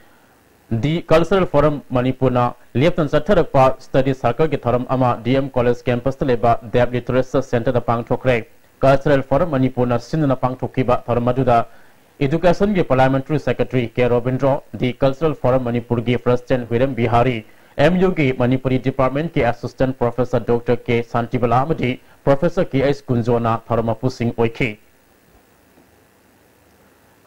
The Cultural Forum ꯃꯅꯤꯄꯨꯔꯅ ꯂꯦꯞꯇꯅ ꯆꯠꯊꯔꯛꯄ study circle ꯒꯤ ꯊꯧꯔꯝ ꯑꯃ D M College campus ꯇ ꯂꯩꯕ Deaf Literature Center ꯗ ꯄꯥꯡꯊꯣꯛꯈ꯭ꯔꯦ꯫ Cultural Forum ꯃꯅꯤꯄꯨꯔꯅ ꯁꯤꯟꯗꯨꯅ ꯄꯥꯡꯊꯣꯛꯈꯤꯕ ꯊꯧꯔꯝ ꯑꯗꯨꯗ Education ꯒꯤ Parliamentary Secretary K Robindro, The Cultural Forum ꯃꯅꯤꯄꯨꯔꯒꯤ President ꯍꯨꯏꯔꯦꯝ ꯕꯤꯍꯥꯔꯤ, M U ꯒꯤ ꯃꯅꯤꯄꯨꯔꯤ Department ꯀꯤ Assistant Professor Doctor K Shantibala ꯑꯃꯗꯤ Professor K H ꯀꯨꯟꯖꯣꯅ ꯊꯧꯔꯝ ꯃꯄꯨꯁꯤꯡ ꯑꯣꯏꯈꯤ꯫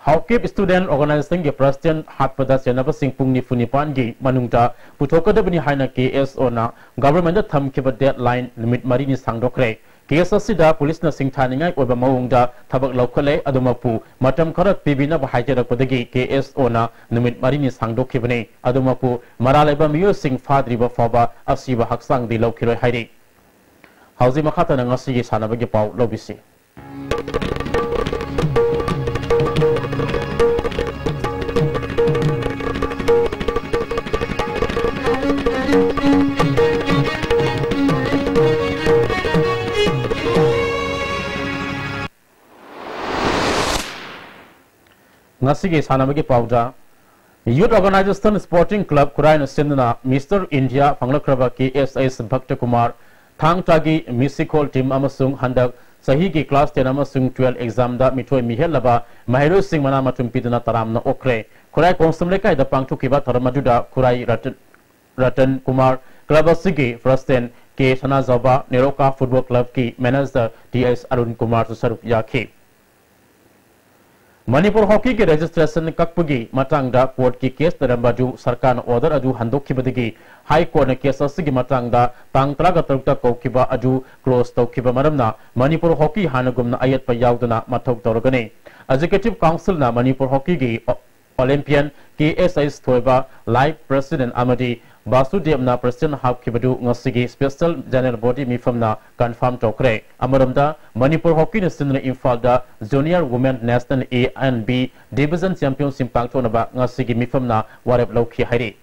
ꯍꯥꯎꯀꯤꯞ Student Organization ꯒꯤ President ꯍꯥꯠꯄꯗ ꯆꯦꯟꯅꯕꯁꯤꯡ ꯄꯨꯡ ꯅꯤꯐꯨ ꯅꯤꯄꯥꯟꯒꯤ ꯃꯅꯨꯡꯗ ꯄꯨꯊꯣꯛꯀꯗꯕꯅꯤ ꯍꯥꯏꯅ K S O ꯅ government ꯊꯝꯈꯤꯕ deadline ꯅꯨꯃꯤꯠ ꯃꯔꯤꯅꯤ ꯁꯥꯡꯗꯣꯛꯈ꯭ꯔꯦ꯫ Case ꯑꯁꯤꯗ police ꯅ ꯁꯤꯡꯊꯥꯅꯤꯡꯉꯥꯏ ꯑꯣꯏꯕ ꯃꯑꯣꯡꯗ ꯊꯕꯛ ꯂꯧꯈꯠꯂꯦ꯫ ꯑꯗꯨꯃꯛꯄꯨ ꯃꯇꯝ ꯈꯔ ꯄꯤꯕꯤꯅꯕ ꯍꯥꯏꯖꯔꯛꯄꯗꯒꯤ K S O ꯅ ꯅꯨꯃꯤꯠ ꯃꯔꯤꯅꯤ ꯁꯥꯡꯗꯣꯛꯈꯤꯕꯅꯤ꯫ ꯑꯗꯨꯃꯛꯄꯨ ꯃꯔꯥꯜ ꯂꯩꯕ ꯃꯤꯑꯣꯏꯁꯤꯡ ꯐꯥꯗ꯭ꯔꯤꯕ ꯐꯥꯎꯕ ꯑꯁꯤꯕ ꯍꯛꯆꯥꯡꯗꯤ ꯂꯧꯈꯤꯔꯣꯏ ꯍꯥꯏꯔꯤ꯫ ꯍꯧꯖꯤꯛ ꯃꯈꯥ ꯇꯥꯅ ꯉꯁꯤꯒꯤ ꯁꯥꯟꯅꯕꯒꯤ ꯄꯥꯎ ꯂꯧꯕꯤꯁꯤ꯫ ꯉꯁꯤꯒꯤ ꯁꯥꯟꯅꯕꯒꯤ ꯄꯥꯎꯗ, Youth Organization Sporting Club ꯈꯨꯔꯥꯏꯅ ꯁꯤꯟꯗꯨꯅ Mister India ꯐꯪꯂꯛꯈ꯭ꯔꯕ K S S ꯚꯛꯇ Kumar ꯊꯥꯡ ꯇꯥꯒꯤ ꯃꯤꯁꯤꯈꯣꯜ team ꯑꯃꯁꯨꯡ ꯍꯟꯗꯛ ꯆꯍꯤꯒꯤ class ten ꯑꯃꯁꯨꯡ twelve exam ꯗ ꯃꯤꯊꯣꯏ ꯃꯤꯍꯦꯠꯂꯕ ꯃꯍꯩꯔꯣꯏꯁꯤꯡ ꯃꯅꯥ ꯃꯊꯨꯝ ꯄꯤꯗꯨꯅ ꯇꯔꯥꯝꯅ ꯑꯣꯛꯈ꯭ꯔꯦ꯫ ꯈꯨꯔꯥꯏ ꯀꯣꯡꯁꯝ ꯂꯩꯀꯥꯏꯗ ꯄꯥꯡꯊꯣꯛꯈꯤꯕ ꯊꯧꯔꯝ ꯑꯗꯨꯗ ꯈꯨꯔꯥꯏ ꯔꯇꯟ, ꯔꯇꯟ ꯀꯨꯃꯥꯔ club ꯑꯁꯤꯒꯤ President K ꯁꯅꯥꯖꯥꯎꯕ, ꯅꯦꯔꯣꯀꯥ Football Club ꯀꯤ manager T S ꯑꯔꯨꯟ ꯀꯨꯃꯥꯔꯁꯨ ꯁꯔꯨꯛ ꯌꯥꯈꯤ꯫ ꯃꯅꯤꯄꯨꯔ ꯍꯣꯀꯤꯒꯤ registration ꯀꯛꯄꯒꯤ ꯃꯇꯥꯡꯗ court ꯀꯤ case ꯂꯩꯔꯝꯕ ꯑꯗꯨ ꯁꯔꯀꯥꯔꯅ order ꯑꯗꯨ ꯍꯟꯗꯣꯛꯈꯤꯕꯗꯒꯤ High Court ꯅ case ꯑꯁꯤꯒꯤ ꯃꯇꯥꯡꯗ ꯇꯥꯡ ꯇꯔꯥꯒ ꯇꯔꯨꯛꯇ ꯀꯧꯈꯤꯕ ꯑꯗꯨ close ꯇꯧꯈꯤꯕ ꯃꯔꯝꯅ ꯃꯅꯤꯄꯨꯔ ꯍꯣꯀꯤ ꯍꯥꯟꯅꯒꯨꯝꯅ ꯑꯌꯦꯠꯄ ꯌꯥꯎꯗꯅ ꯃꯊꯧ ꯇꯧꯔꯒꯅꯤ꯫ Executive Council ꯅ Manipur ꯍꯣꯀꯤꯒꯤ Olympian K S S ꯊꯣꯏꯕ, life president ꯑꯃꯗꯤ ꯕꯥꯁꯨꯗꯦꯕꯅ president ꯍꯥꯞꯈꯤꯕꯗꯨ ꯉꯁꯤꯒꯤ special general body ꯃꯤꯐꯝꯅ confirm ꯇꯧꯈ꯭ꯔꯦ꯫ ꯑꯃꯔꯣꯝꯗ, ꯃꯅꯤꯄꯨꯔ ꯍꯣꯀꯤꯅ ꯁꯤꯟꯗꯨꯅ ꯏꯝꯐꯥꯜꯗ Junior Women National A and B Division Championship ꯄꯥꯡꯊꯣꯛꯅꯕ ꯉꯁꯤꯒꯤ ꯃꯤꯐꯝꯅ ꯋꯥꯔꯦꯞ ꯂꯧꯈꯤ ꯍꯥꯏꯔꯤ꯫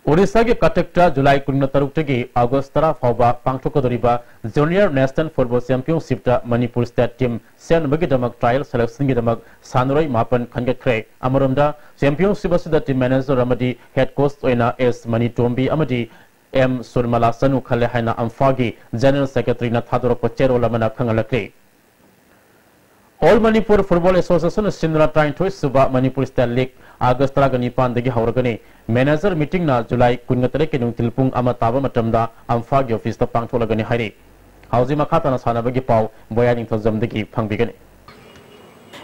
ꯑꯣꯔꯤꯁꯥꯒꯤ ꯀꯇꯛꯇ ꯖꯨꯂꯥꯏ ꯀꯨꯟꯃꯉꯥꯗꯒꯤ ꯑꯥꯒꯁ ꯇꯔꯥ ꯐꯥꯎꯕ ꯄꯥꯡꯊꯣꯛꯀꯗꯧꯔꯤꯕ Junior National Football Championshipꯇ Manipur state team ꯁꯦꯝꯅꯕꯒꯤꯗꯃꯛ trial selectionꯒꯤꯗꯃꯛ ꯁꯥꯟꯅꯔꯣꯏ ꯃꯥꯄꯟ ꯈꯟꯒꯠꯈ꯭ꯔꯦ꯫ ꯑꯃꯔꯣꯝꯗ, championship ꯑꯁꯤꯗ team manager ꯑꯃꯗꯤ head coach ꯑꯣꯏꯅ ꯑꯦꯁ ꯃꯅꯤꯇꯣꯝꯕꯤ ꯑꯃꯗꯤ ꯑꯦꯝ ꯁꯨꯔꯃꯂꯥ ꯆꯅꯨ ꯈꯜꯂꯦ ꯍꯥꯏꯅ ꯑꯝꯐꯥꯒꯤ general secretaryꯅ ꯊꯥꯗꯣꯔꯛꯄ ꯆꯦꯔꯣꯜ ꯑꯃꯅ ꯈꯪꯍꯜꯂꯛꯂꯤ꯫ All Manipur Football Association ꯁꯤꯟꯗꯨꯅ ꯇꯔꯥꯅꯤꯊꯣꯏ ꯁꯨꯕ ꯃꯅꯤꯄꯨꯔ state league ꯑꯥꯒꯁ ꯇꯔꯥꯒ ꯅꯤꯄꯥꯟꯗꯒꯤ ꯍꯧꯔꯒꯅꯤ꯫ Manager meetingꯅ ꯖꯨꯂꯥꯏ ꯀꯨꯟꯃꯉꯥꯗꯒꯤ ꯅꯨꯡꯊꯤꯜ ꯄꯨꯡ ꯑꯃ ꯇꯥꯕ ꯃꯇꯝꯗ ꯑꯝꯐꯥꯒꯤ officeꯇ ꯄꯥꯡꯊꯣꯛꯂꯒꯅꯤ ꯍꯥꯏꯔꯤ꯫ ꯍꯧꯖꯤꯛ ꯃꯈꯥ ꯇꯥꯅ ꯁꯥꯟꯅꯕꯒꯤ ꯄꯥꯎ ꯕꯣꯌꯥ ꯅꯤꯡꯊꯧꯖꯝꯗꯒꯤ ꯐꯪꯕꯤꯒꯅꯤ꯫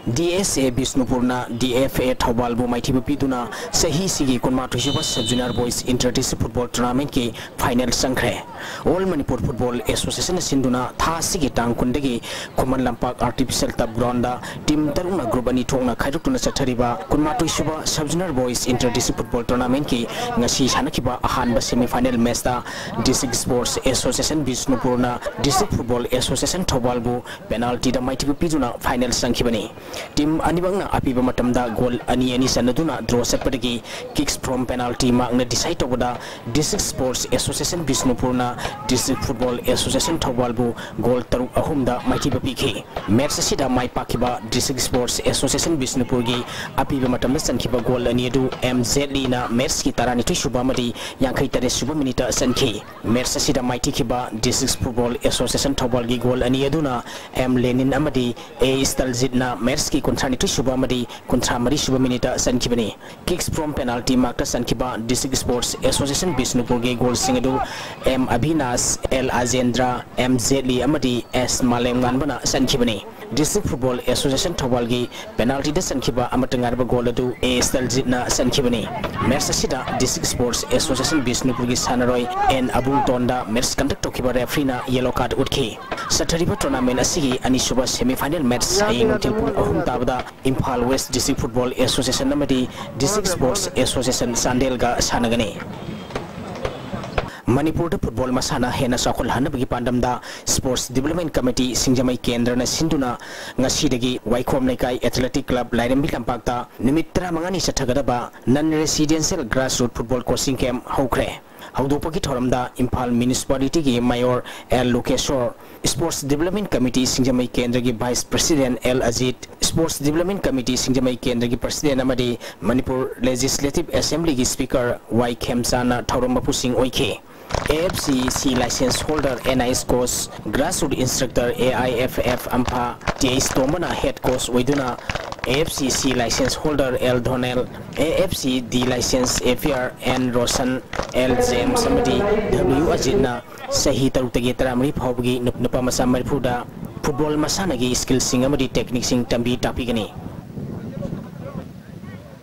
D S A ꯕꯤꯁꯅꯨꯄꯨꯔꯅ D F A ꯊꯧꯕꯥꯜꯕꯨ ꯃꯥꯏꯊꯤꯕ ꯄꯤꯗꯨꯅ ꯆꯍꯤꯁꯤꯒꯤ ꯀꯨꯟꯃꯥꯊꯣꯏ ꯁꯨꯕ sub junior boys inter district football tournamentꯀꯤ final ꯆꯪꯈ꯭ꯔꯦ꯫ All Manipur Football Associationꯅ ꯁꯤꯟꯗꯨꯅ ꯊꯥ ꯑꯁꯤꯒꯤ ꯇꯥꯡ ꯀꯨꯟꯗꯒꯤ Khuman Lampak artificial turf groundꯗ team ꯇꯔꯨꯛꯅ group ꯑꯅꯤ ꯊꯣꯛꯅ ꯈꯥꯏꯗꯣꯛꯇꯨꯅ ꯆꯠꯊꯔꯤꯕ ꯀꯨꯟꯃꯥꯊꯣꯏ ꯁꯨꯕ sub junior boys inter district football tournamentꯀꯤ ꯉꯁꯤ ꯁꯥꯟꯅꯈꯤꯕ ꯑꯍꯥꯟꯕ semi final matchꯇ District Sports Association ꯕꯤꯁꯅꯨꯄꯨꯔꯅ District Football Association ꯊꯧꯕꯥꯜꯕꯨ penaltyꯗ ꯃꯥꯏꯊꯤꯕ ꯄꯤꯗꯨꯅ final ꯆꯪꯈꯤꯕꯅꯤ꯫ Team ꯑꯅꯤꯃꯛꯅ ꯑꯄꯤꯕ ꯃꯇꯝꯗ goal ꯑꯅꯤ ꯑꯅꯤ ꯆꯟꯅꯗꯨꯅ draw ꯆꯠꯄꯗꯒꯤ kicks from penalty markꯅ decide ꯇꯧꯕꯗ District Sports Association ꯕꯤꯁꯅꯨꯄꯨꯔꯅ District Football Association ꯊꯧꯕꯥꯜꯕꯨ goal ꯇꯔꯨꯛ ꯑꯍꯨꯝꯗ ꯃꯥꯏꯊꯤꯕ ꯄꯤꯈꯤ꯫ Match ꯑꯁꯤꯗ ꯃꯥꯏ ꯄꯥꯛꯈꯤꯕ District Sports Association ꯕꯤꯁꯅꯨꯄꯨꯔꯒꯤ ꯑꯄꯤꯕ ꯃꯇꯝꯗ ꯆꯟꯈꯤꯕ goal ꯑꯅꯤ ꯑꯗꯨ ꯑꯦꯝ ꯖꯦꯠꯂꯤꯅ matchꯀꯤ ꯇꯔꯥꯅꯤꯊꯣꯏ ꯁꯨꯕ ꯑꯃꯗꯤ ꯌꯥꯡꯈꯩ ꯇꯔꯦꯠ ꯁꯨꯕ minuteꯇ ꯆꯟꯈꯤ꯫ Match ꯑꯁꯤꯗ ꯃꯥꯏꯊꯤꯈꯤꯕ District Football Association ꯊꯧꯕꯥꯜꯒꯤ goal ꯑꯅꯤ ꯑꯗꯨꯅ ꯑꯦꯝ ꯂꯦꯅꯤꯟ ꯑꯃꯗꯤ ꯑꯦ ꯏꯁꯇꯜꯖꯤꯠꯅ matchꯀꯤ ꯀꯨꯟꯊ꯭ꯔꯥꯅꯤꯊꯣꯏ ꯁꯨꯕ ꯑꯃꯗꯤ ꯀꯨꯟꯊ꯭ꯔꯥ ꯃꯔꯤ ꯁꯨꯕ minuteꯇ ꯆꯟꯈꯤꯕꯅꯤ꯫ Kicks from penalty markꯇ ꯆꯟꯈꯤꯕ District Sports Association ꯕꯤꯁꯅꯨꯄꯨꯔꯒꯤ goalꯁꯤꯡ ꯑꯗꯨ ꯑꯦꯝ ꯑꯚꯤꯅꯥꯁ, ꯑꯦꯜ ꯑꯖꯦꯟꯗ꯭ꯔ, ꯑꯦꯝ ꯖꯦꯠꯂꯤ ꯑꯃꯗꯤ ꯑꯦꯁ ꯃꯥꯂꯦꯝꯉꯥꯟꯕꯅ ꯆꯟꯈꯤꯕꯅꯤ꯫ District Football Association ꯊꯧꯕꯥꯜꯒꯤ penaltyꯗ ꯆꯟꯈꯤꯕ ꯑꯃꯠꯇ ꯉꯥꯏꯔꯕ goal ꯑꯗꯨ ꯑꯦ ꯏꯁꯇꯜꯖꯤꯠꯅ ꯆꯟꯈꯤꯕꯅꯤ꯫ Match ꯑꯁꯤꯗ District Sports Association ꯕꯤꯁꯅꯨꯄꯨꯔꯒꯤ ꯁꯥꯟꯅꯔꯣꯏ ꯑꯦꯟ ꯑꯕꯨꯡꯇꯣꯟꯗ match conduct ꯇꯧꯈꯤꯕ refereeꯅ yellow card ꯎꯠꯈꯤ꯫ ꯆꯠꯊꯔꯤꯕ tournament ꯑꯁꯤꯒꯤ ꯑꯅꯤꯁꯨꯕ semi final match ꯍꯌꯦꯡ ꯅꯨꯡꯊꯤꯜ ꯄꯨꯡ ꯑꯍꯨꯝ ꯇꯥꯕꯗ Imphal west district football association ꯑꯃꯗꯤ ꯗꯤꯁꯇ꯭ꯔꯤꯛ ꯁ꯭ꯄꯣꯔꯠꯁ ꯑꯦꯁꯣꯁꯤꯌꯦꯁꯟ ꯆꯥꯟꯗꯦꯜꯒ ꯁꯥꯟꯅꯒꯅꯤ꯫ ꯃꯅꯤꯄꯨꯔꯗ ꯐꯨꯠꯕꯣꯜ ꯃꯁꯥꯟꯅ ꯍꯦꯟꯅ ꯆꯥꯎꯈꯠꯍꯟꯅꯕꯒꯤ ꯄꯥꯟꯗꯝꯗ ꯁ꯭ꯄꯣꯔꯠꯁ ꯗꯤꯕꯦꯂꯞꯃꯦꯟ ꯀꯃꯤꯇꯤ ꯁꯤꯡꯖꯃꯩ ꯀꯦꯟꯗ꯭ꯔꯅ ꯁꯤꯟꯗꯨꯅ ꯉꯁꯤꯗꯒꯤ ꯋꯥꯏꯈꯣꯝ ꯂꯩꯀꯥꯏ ꯑꯦꯊꯂꯦꯇꯤꯛ ꯀ꯭ꯂꯕ ꯂꯥꯏꯔꯦꯝꯕꯤ ꯂꯝꯄꯥꯛꯇ ꯅꯨꯃꯤꯠ ꯇꯔꯥꯃꯉꯥꯅꯤ ꯆꯠꯊꯒꯗꯕ non residential grassroot football coaching camp ꯍꯧꯈ꯭ꯔꯦ꯫ ꯍꯧꯗꯣꯛꯄꯒꯤ ꯊꯧꯔꯝꯗ ꯏꯝꯐꯥꯜ ꯃ꯭ꯌꯨꯅꯤꯁꯤꯄꯥꯂꯤꯇꯤꯒꯤ mayor L Lokeshor, sports development committee Singjamei ꯀꯦꯟꯗ꯭ꯔꯒꯤ vice president L Ajit, sports development committee Singjamei ꯀꯦꯟꯗ꯭ꯔꯒꯤ ꯄ꯭ꯔꯁꯤꯗꯦꯟꯠ ꯑꯃꯗꯤ ꯃꯅꯤꯄꯨꯔ ꯂꯦꯖꯤꯁꯂꯦꯇꯤꯚ ꯑꯦꯁꯦꯝꯕ꯭ꯂꯤꯒꯤ ꯁ꯭ꯄꯤꯀꯔ ꯋꯥꯏ ꯈꯦꯝꯆꯥꯟꯅ ꯊꯧꯔꯝ ꯃꯄꯨꯁꯤꯡ ꯑꯣꯏꯈꯤ꯫ A F C C licence holder N I S coach, grassroot instructor A I F F ꯑꯝꯐꯥ T H ꯇꯣꯝꯕꯅ ꯍꯦꯗ ꯀꯣꯆ ꯑꯣꯏꯗꯨꯅ A F C C licence holder L Dhonel, A F C D licence ꯑꯦꯐꯤꯌꯥꯔ N Roshan, L James ꯑꯃꯗꯤ W ꯑꯖꯤꯠꯅ ꯆꯍꯤ ꯇꯔꯨꯛꯇꯒꯤ ꯇꯔꯥꯃꯔꯤ ꯐꯥꯎꯕꯒꯤ ꯅꯨꯞ-, ꯅꯨꯄꯥ ꯃꯆꯥ ꯃꯔꯤꯐꯨꯗ ꯐꯨꯠꯕꯣꯜ ꯃꯁꯥꯟꯅꯒꯤ ꯁ꯭ꯀꯤꯜꯁꯤꯡ ꯑꯃꯗꯤ ꯇꯦꯛꯅꯤꯛꯁꯤꯡ ꯇꯝꯕꯤ ꯇꯥꯛꯄꯤꯒꯅꯤ꯫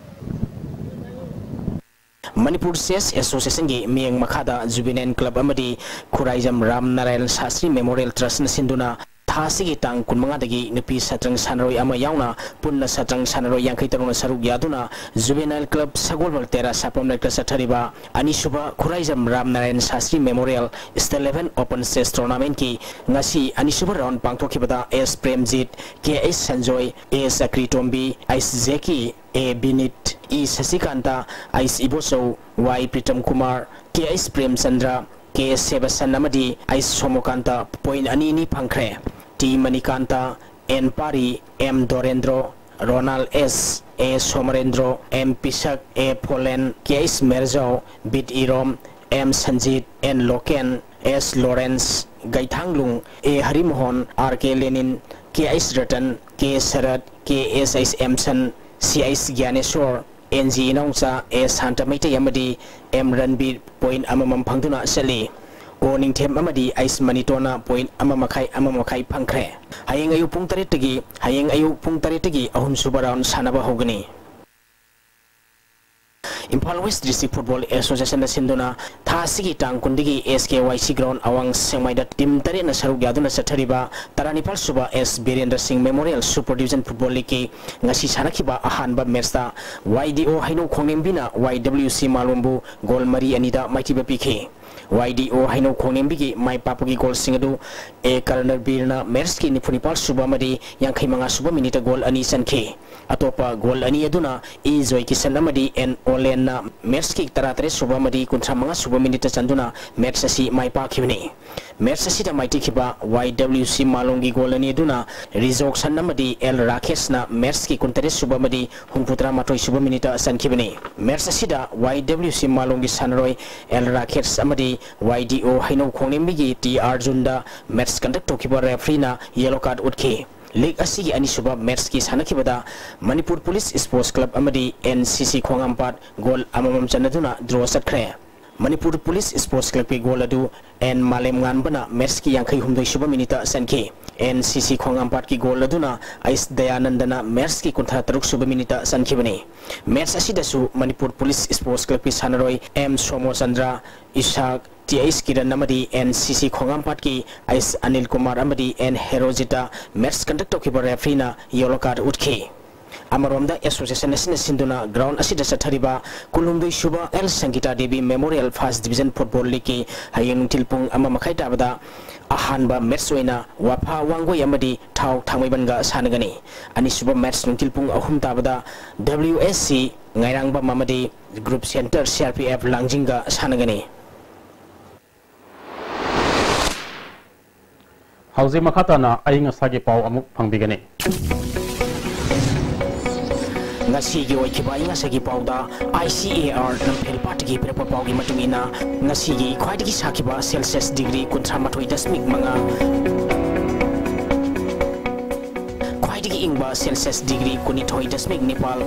ꯃꯅꯤꯄꯨꯔ ꯆꯦꯁ ꯑꯦꯁꯣꯁꯤꯌꯦꯁꯟꯒꯤ ꯃꯤꯠꯌꯦꯡ ꯃꯈꯥꯗ ꯖꯨꯕꯦꯅꯥꯏꯜ ꯀ꯭ꯂꯕ ꯑꯃꯗꯤ ꯈꯨꯔꯥꯏꯖꯝ ꯔꯥꯝ ꯅꯥꯔꯥꯌꯟ ꯁꯥꯁꯇ꯭ꯔꯤ ꯃꯦꯃꯣꯔꯤꯌꯦꯜ ꯇ꯭ꯔꯁꯅ ꯁꯤꯟꯗꯨꯅ ꯊꯥ ꯑꯁꯤꯒꯤ ꯇꯥꯡ ꯀꯨꯟꯃꯉꯥꯗꯒꯤ ꯅꯨꯄꯤ ꯁꯠꯔꯪ ꯁꯥꯟꯅꯔꯣꯏ ꯑꯃ ꯌꯥꯎꯅ ꯄꯨꯟꯅ ꯁꯠꯔꯪ ꯁꯥꯟꯅꯔꯣꯏ ꯌꯥꯡꯈꯩ ꯇꯔꯨꯛꯅ ꯁꯔꯨꯛ ꯌꯥꯗꯨꯅ ꯖꯨꯕꯦꯅꯥꯏꯜ ꯀ꯭ꯂꯕ ꯁꯒꯣꯜꯕꯜ ꯇꯦꯔꯥ ꯁꯥꯄꯝ ꯂꯩꯔꯛꯇ ꯆꯠꯊꯔꯤꯕ ꯑꯅꯤꯁꯨꯕ ꯈꯨꯔꯥꯏꯖꯝ Ram Narayan Shastri memorial state level open chess ꯇꯣꯔꯅꯥꯃꯦꯟꯠꯀꯤ ꯉꯁꯤ ꯑꯅꯤꯁꯨꯕ ꯔꯥꯎꯟ ꯄꯥꯡꯊꯣꯛꯈꯤꯕꯗ S Premjit, K H Sanjoy, A Chakritombi, H Jeki, A Binit, E Sasikanta, H Ibochou, Y Pritam Kumar, K H Premchandra, K ꯁꯦꯕꯁꯟ ꯑꯃꯗꯤ ꯑꯩꯆ ꯁꯣꯃꯣꯀꯥꯟꯇ ꯄꯣꯏꯟꯠ ꯑꯅꯤ ꯑꯅꯤ ꯐꯪꯈ꯭ꯔꯦ꯫ T Manikanta, N Pari, M Dorendro, Ronald S, A Somorendro, M Pishak, A Pholen, K H Merjao, ꯕꯤꯠ Irom, M Sanjit, and local, S Lawrence, Geithanglung, A Harimohan, R K Lenin, K H Ratan, K Sarat, K S H Emson, C H Gyaneshor, N G Inaocha, A Shanta Meitei ꯑꯃꯗꯤ M ꯔꯟꯕꯤꯔ point ꯑꯃꯃꯝ ꯐꯪꯗꯨꯅ ꯆꯠꯂꯤ꯫ ꯑꯣ ꯅꯤꯡꯊꯦꯝ ꯑꯃꯗꯤ H ꯃꯅꯤꯇꯣꯅ point ꯑꯃ ꯃꯈꯥꯏ, ꯑꯃ ꯃꯈꯥꯏ ꯐꯪꯈ꯭ꯔꯦ꯫ ꯍꯌꯦꯡ ꯑꯌꯨꯛ ꯄꯨꯡ ꯇꯔꯦꯠꯇꯒꯤ, ꯍꯌꯦꯡ ꯑꯌꯨꯛ ꯄꯨꯡ ꯇꯔꯦꯠꯇꯒꯤ ꯑꯍꯨꯝꯁꯨꯕ ꯔꯥꯎꯟ ꯁꯥꯟꯅꯕ ꯍꯧꯒꯅꯤ꯫ ꯏꯝꯐꯥꯜ ꯋꯦꯁ ꯗꯤꯁꯇ꯭ꯔꯤꯛ ꯐꯨꯠꯕꯣꯜ ꯑꯦꯁꯣꯁꯤꯌꯦꯁꯟꯅ ꯁꯤꯟꯗꯨꯅ ꯊꯥ ꯑꯁꯤꯒꯤ ꯇꯥꯡ ꯀꯨꯟꯗꯒꯤ ꯑꯦꯁ ꯀꯦ ꯋꯥꯏ ꯁꯤ ꯒ꯭ꯔꯥꯎꯟ ꯑꯋꯥꯡ ꯁꯦꯛꯃꯥꯏꯗ ꯇꯤꯝ ꯇꯔꯦꯠꯅ ꯁꯔꯨꯛ ꯌꯥꯗꯨꯅ ꯆꯠꯊꯔꯤꯕ ꯇꯔꯥꯅꯤꯄꯥꯜ ꯁꯨꯕ ꯑꯦꯁ ꯕꯤꯔꯦꯟꯗ꯭ꯔ ꯁꯤꯡ ꯃꯦꯃꯣꯔꯤꯌꯦꯜ ꯁꯨꯄꯔ ꯗꯤꯕꯤꯖꯟ ꯐꯨꯠꯕꯣꯜ ꯂꯤꯒꯀꯤ ꯉꯁꯤ ꯁꯥꯟꯅꯈꯤꯕ ꯑꯍꯥꯟꯕ ꯃꯦꯠꯁꯇ ꯋꯥꯏ ꯗꯤ ꯑꯣ ꯍꯩꯅꯧ ꯈꯣꯡꯅꯦꯝꯕꯤꯅ ꯋꯥꯏ ꯗꯕ꯭ꯂꯤꯎ ꯁꯤ ꯃꯥꯂꯣꯝꯕꯨ ꯒꯣꯜ ꯃꯔꯤ ꯑꯅꯤꯗ ꯃꯥꯏꯊꯤꯕ ꯄꯤꯈꯤ꯫ ꯋꯥꯏ ꯗꯤ ꯑꯣ ꯍꯩꯅꯧ ꯈꯣꯡꯅꯦꯝꯕꯤꯒꯤ ꯃꯥꯏ ꯄꯥꯛꯄꯒꯤ ꯒꯣꯜꯁꯤꯡ ꯑꯗꯨ ꯑꯦ ꯀꯔꯅꯕꯤꯔꯅ ꯃꯦꯠꯁꯀꯤ ꯅꯤꯐꯨ ꯅꯤꯄꯥꯜ ꯁꯨꯕ ꯑꯃꯗꯤ ꯌꯥꯡꯈꯩ ꯃꯉꯥ ꯁꯨꯕ ꯃꯤꯅꯤꯠꯇ ꯒꯣꯜ ꯑꯅꯤ ꯆꯟꯈꯤ꯫ ꯑꯇꯣꯞꯄ ꯒꯣꯜ ꯑꯅꯤ ꯑꯗꯨꯅ ꯏ ꯖꯣꯏ ꯀꯤꯁꯟ ꯑꯃꯗꯤ ꯑꯦꯟ ꯑꯣꯂꯦꯟꯅ ꯃꯦꯠꯁꯀꯤ ꯇꯔꯥꯇꯔꯦꯠ ꯁꯨꯕ ꯑꯃꯗꯤ ꯀꯨꯟꯊ꯭ꯔꯥ ꯃꯉꯥ ꯁꯨꯕ ꯃꯤꯅꯤꯠꯇ ꯆꯟꯗꯨꯅ ꯃꯦꯠꯁ ꯑꯁꯤ ꯃꯥꯏ ꯄꯥꯛꯈꯤꯕꯅꯤ꯫ ꯃꯦꯠꯁ ꯑꯁꯤꯗ ꯃꯥꯏꯊꯤꯈꯤꯕ ꯋꯥꯏ ꯗꯕ꯭ꯂꯤꯎ ꯁꯤ ꯃꯥꯂꯣꯝꯒꯤ ꯒꯣꯜ ꯑꯅꯤ ꯑꯗꯨꯅ ꯔꯤꯖꯣꯛꯁꯟ ꯑꯃꯗꯤ ꯑꯦꯜ ꯔꯥꯀꯦꯁꯅ ꯃꯦꯠꯁꯀꯤ ꯀꯨꯟꯇꯔꯦꯠ ꯁꯨꯕ ꯑꯃꯗꯤ ꯍꯨꯝꯐꯨꯇꯔꯥ ꯃꯥꯊꯣꯏ ꯁꯨꯕ ꯃꯤꯅꯤꯠꯇ ꯆꯟꯈꯤꯕꯅꯤ꯫ ꯃꯦꯠꯁ ꯑꯁꯤꯗ ꯋꯥꯏ ꯗꯕ꯭ꯂꯤꯎ ꯁꯤ ꯃꯥꯂꯣꯝꯒꯤ ꯁꯥꯟꯅꯔꯣꯏ ꯑꯦꯜ ꯔꯥꯀꯦꯁ ꯑꯃꯗꯤ ꯋꯥꯏ ꯗꯤ ꯑꯣ ꯍꯩꯅꯧ ꯈꯣꯡꯅꯦꯝꯕꯤꯒꯤ ꯇꯤ ꯑꯥꯔꯖꯨꯟꯗ ꯃꯦꯠꯁ ꯀꯟꯗꯛ ꯇꯧꯈꯤꯕ ꯔꯦꯐ꯭ꯔꯤꯅ ꯌꯦꯂꯣ ꯀꯥꯔꯗ ꯎꯠꯈꯤ꯫ ꯂꯤꯒ ꯑꯁꯤꯒꯤ ꯑꯅꯤꯁꯨꯕ ꯃꯦꯠꯁꯀꯤ ꯁꯥꯟꯅꯈꯤꯕꯗ ꯃꯅꯤꯄꯨꯔ ꯄꯨꯂꯤꯁ ꯁ꯭ꯄꯣꯔꯠꯁ ꯀ꯭ꯂꯕ ꯑꯃꯗꯤ ꯑꯦꯟ ꯁꯤ ꯁꯤ ꯈꯣꯡꯍꯥꯝꯄꯥꯠ ꯒꯣꯜ ꯑꯃꯃꯝ ꯆꯟꯅꯗꯨꯅ ꯗ꯭ꯔꯣ ꯆꯠꯈ꯭ꯔꯦ꯫ ꯃꯅꯤꯄꯨꯔ ꯄꯨꯂꯤꯁ ꯁ꯭ꯄꯣꯔꯠꯁ ꯀ꯭ꯂꯕꯀꯤ ꯒꯣꯜ ꯑꯗꯨ ꯑꯦꯟ ꯃꯥꯂꯦꯝꯉꯥꯟꯕꯅ ꯃꯦꯠꯁꯀꯤ ꯌꯥꯡꯈꯩ ꯍꯨꯝꯗꯣꯏ ꯁꯨꯕ ꯃꯤꯅꯤꯠꯇ ꯆꯟꯈꯤ꯫ ꯑꯦꯟ ꯁꯤ ꯁꯤ ꯈꯣꯡꯍꯥꯝꯄꯥꯠꯀꯤ ꯒꯣꯜ ꯑꯗꯨꯅ ꯑꯩꯁ ꯗꯌꯥꯅꯟꯗꯅ ꯃꯦꯠꯁꯀꯤ ꯀꯨꯟꯊ꯭ꯔꯥ ꯇꯔꯨꯛ ꯁꯨꯕ ꯃꯤꯅꯤꯠꯇ ꯆꯟꯈꯤꯕꯅꯤ꯫ ꯃꯦꯠꯁ ꯑꯁꯤꯗꯁꯨ ꯃꯅꯤꯄꯨꯔ ꯄꯨꯂꯤꯁ ꯁ꯭ꯄꯣꯔꯠꯁ ꯀ꯭ꯂꯕꯀꯤ ꯁꯥꯟꯅꯔꯣꯏ M Somochandra, Isaac, T H Kiran ꯑꯃꯗꯤ ꯑꯦꯟ ꯁꯤ ꯁꯤ ꯈꯣꯡꯍꯥꯝꯄꯥꯠꯀꯤ ꯑꯩꯁ ꯑꯅꯤꯜ ꯀꯨꯃꯥꯔ ꯑꯃꯗꯤ ꯑꯦꯟ ꯍꯦꯔꯣꯖꯤꯠꯇ ꯃꯦꯠꯁ ꯀꯟꯗꯛ ꯇꯧꯈꯤꯕ ꯔꯦꯐ꯭ꯔꯤꯅ ꯌꯦꯂꯣ ꯀꯥꯔꯗ ꯎꯠꯈꯤ꯫ ꯑꯃꯔꯣꯝꯗ ꯑꯦꯁꯣꯁꯤꯌꯦꯁꯟ ꯑꯁꯤꯅ ꯁꯤꯟꯗꯨꯅ ꯒ꯭ꯔꯥꯎꯟ ꯑꯁꯤꯗ ꯆꯠꯊꯔꯤꯕ ꯀꯨꯟꯍꯨꯝꯗꯣꯏ ꯁꯨꯕ L Sangita Devi memorial first division football ꯂꯤꯒꯀꯤ ꯍꯌꯦꯡ ꯅꯨꯡꯊꯤꯜ ꯄꯨꯡ ꯑꯃ ꯃꯈꯥꯏ ꯇꯥꯕꯗ ꯑꯍꯥꯟꯕ ꯃꯦꯠꯁ ꯑꯣꯏꯅ ꯋꯥꯐꯥ ꯋꯥꯡꯒꯣꯏ ꯑꯃꯗꯤ ꯊꯥꯎ ꯊꯥꯡꯃꯩꯕꯟꯒ ꯁꯥꯟꯅꯒꯅꯤ꯫ ꯑꯅꯤꯁꯨꯕ ꯃꯦꯠꯁ ꯅꯨꯡꯊꯤꯜ ꯄꯨꯡ ꯑꯍꯨꯝ ꯇꯥꯕꯗ ꯗꯕ꯭ꯂꯤꯎ ꯑꯦꯁ ꯁꯤ ꯉꯥꯏꯔꯥꯡꯕꯝ ꯑꯃꯗꯤ group centre C R P F ꯂꯥꯡꯖꯤꯡꯒ ꯁꯥꯟꯅꯒꯅꯤ꯫ ꯍꯧꯖꯤꯛ ꯃꯈꯥ ꯇꯥꯅ ꯑꯏꯪ ꯑꯁꯥꯒꯤ ꯄꯥꯎ ꯑꯃꯨꯛ ꯐꯪꯕꯤꯒꯅꯤ꯫ ꯉꯁꯤꯒꯤ ꯑꯣꯏꯈꯤꯕ ꯑꯏꯪ ꯑꯁꯥꯒꯤ ꯄꯥꯎꯗ ꯑꯥꯏ ꯁꯤ ꯑꯦ ꯑꯥꯔ ꯂꯝꯐꯦꯜ ꯄꯥꯠꯇꯒꯤ ꯄꯤꯔꯛꯄ ꯄꯥꯎꯒꯤ ꯃꯇꯨꯡ ꯏꯟꯅ, ꯉꯁꯤꯒꯤ ꯈ꯭ꯋꯥꯏꯗꯒꯤ ꯁꯥꯈꯤꯕ ꯁꯦꯜꯁꯤꯌꯁ ꯗꯤꯒ꯭ꯔꯤ ꯀꯨꯟꯊ꯭ꯔꯥ ꯃꯥꯊꯣꯏ ꯗꯁꯃꯤꯛ ꯃꯉꯥ, ꯈ꯭ꯋꯥꯏꯗꯒꯤ ꯏꯪꯕ ꯁꯦꯜꯁꯤꯌꯁ ꯗꯤꯒ꯭ꯔꯤ ꯀꯨꯟꯅꯤꯊꯣꯏ ꯗꯁꯃꯤꯛ ꯅꯤꯄꯥꯜ,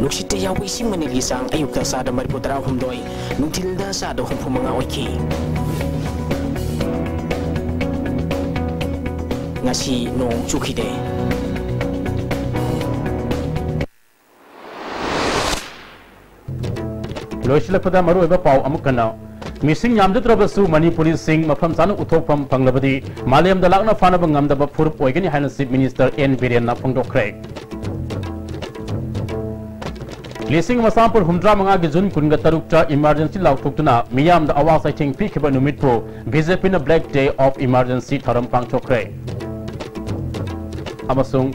ꯅꯨꯡꯁꯤꯠꯇ ꯌꯥꯎꯕ ꯏꯁꯤꯡ ꯃꯅꯤꯜꯒꯤ ꯆꯥꯡ ꯑꯌꯨꯛꯇ ꯆꯥꯗ ꯃꯔꯤꯐꯨ ꯇꯔꯥꯍꯨꯝꯗꯣꯏ, ꯅꯨꯡꯊꯤꯜꯗ ꯆꯥꯗ ꯍꯨꯝꯐꯨ ꯃꯉꯥ ꯑꯣꯏꯈꯤ꯫ ꯉꯁꯤ ꯅꯣꯡ ꯆꯨꯈꯤꯗꯦ꯫ ꯂꯣꯏꯁꯤꯜꯂꯛꯄꯗ ꯃꯔꯨꯑꯣꯏꯕ ꯄꯥꯎ ꯑꯃꯨꯛ ꯍꯟꯅ꯫ ꯃꯤꯁꯤꯡ ꯌꯥꯝꯖꯗ꯭ꯔꯕꯁꯨ ꯃꯅꯤꯄꯨꯔꯤꯁꯤꯡ ꯃꯐꯝ ꯆꯥꯅ ꯎꯠꯊꯣꯛꯐꯝ ꯐꯪꯂꯕꯗꯤ ꯃꯥꯂꯦꯝꯗ ꯂꯥꯛꯅ ꯐꯥꯅꯕ ꯉꯝꯗꯕ ꯐꯨꯔꯨꯞ ꯑꯣꯏꯒꯅꯤ ꯍꯥꯏꯅ Chief Minister N ꯕꯤꯔꯦꯟꯅ ꯐꯣꯡꯗꯣꯛꯈ꯭ꯔꯦ꯫ ꯂꯤꯁꯤꯡ ꯑꯃ ꯆꯥꯃꯥꯄꯜ ꯍꯨꯝꯗ꯭ꯔꯥ ꯃꯉꯥꯒꯤ ꯖꯨꯟ ꯀꯨꯟꯒ ꯇꯔꯨꯛꯇ emergency ꯂꯥꯎꯊꯣꯛꯇꯨꯅ ꯃꯤꯌꯥꯝꯗ ꯑꯋꯥ ꯆꯩꯊꯦꯡ ꯄꯤꯈꯤꯕ ꯅꯨꯃꯤꯠꯄꯨ BJPꯅ Black Day of Emergency ꯊꯧꯔꯝ ꯄꯥꯡꯊꯣꯛꯈ꯭ꯔꯦ꯫ ꯑꯃꯁꯨꯡ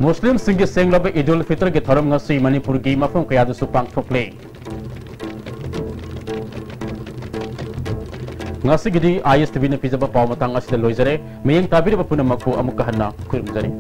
ꯃꯨꯁꯂꯤꯝꯁꯤꯡꯒꯤ ꯁꯦꯡꯂꯕ ꯏꯗ ꯎꯜ ꯐꯤꯇꯔꯒꯤ ꯊꯧꯔꯝ ꯉꯁꯤ ꯃꯅꯤꯄꯨꯔꯒꯤ ꯃꯐꯝ ꯀꯌꯥꯗꯁꯨ ꯄꯥꯡꯊꯣꯛꯂꯦ꯫ ꯉꯁꯤꯒꯤꯗꯤ ISTVꯅ ꯄꯤꯖꯕ ꯄꯥꯎ ꯃꯇꯥꯡ ꯑꯁꯤꯗ ꯂꯣꯏꯖꯔꯦ꯫ ꯃꯤꯠꯌꯦꯡ ꯇꯥꯕꯤꯔꯤꯕ ꯄꯨꯝꯅꯃꯛꯄꯨ ꯑꯃꯨꯛꯀ ꯍꯟꯅ ꯈꯨꯔꯨꯝꯖꯔꯤ꯫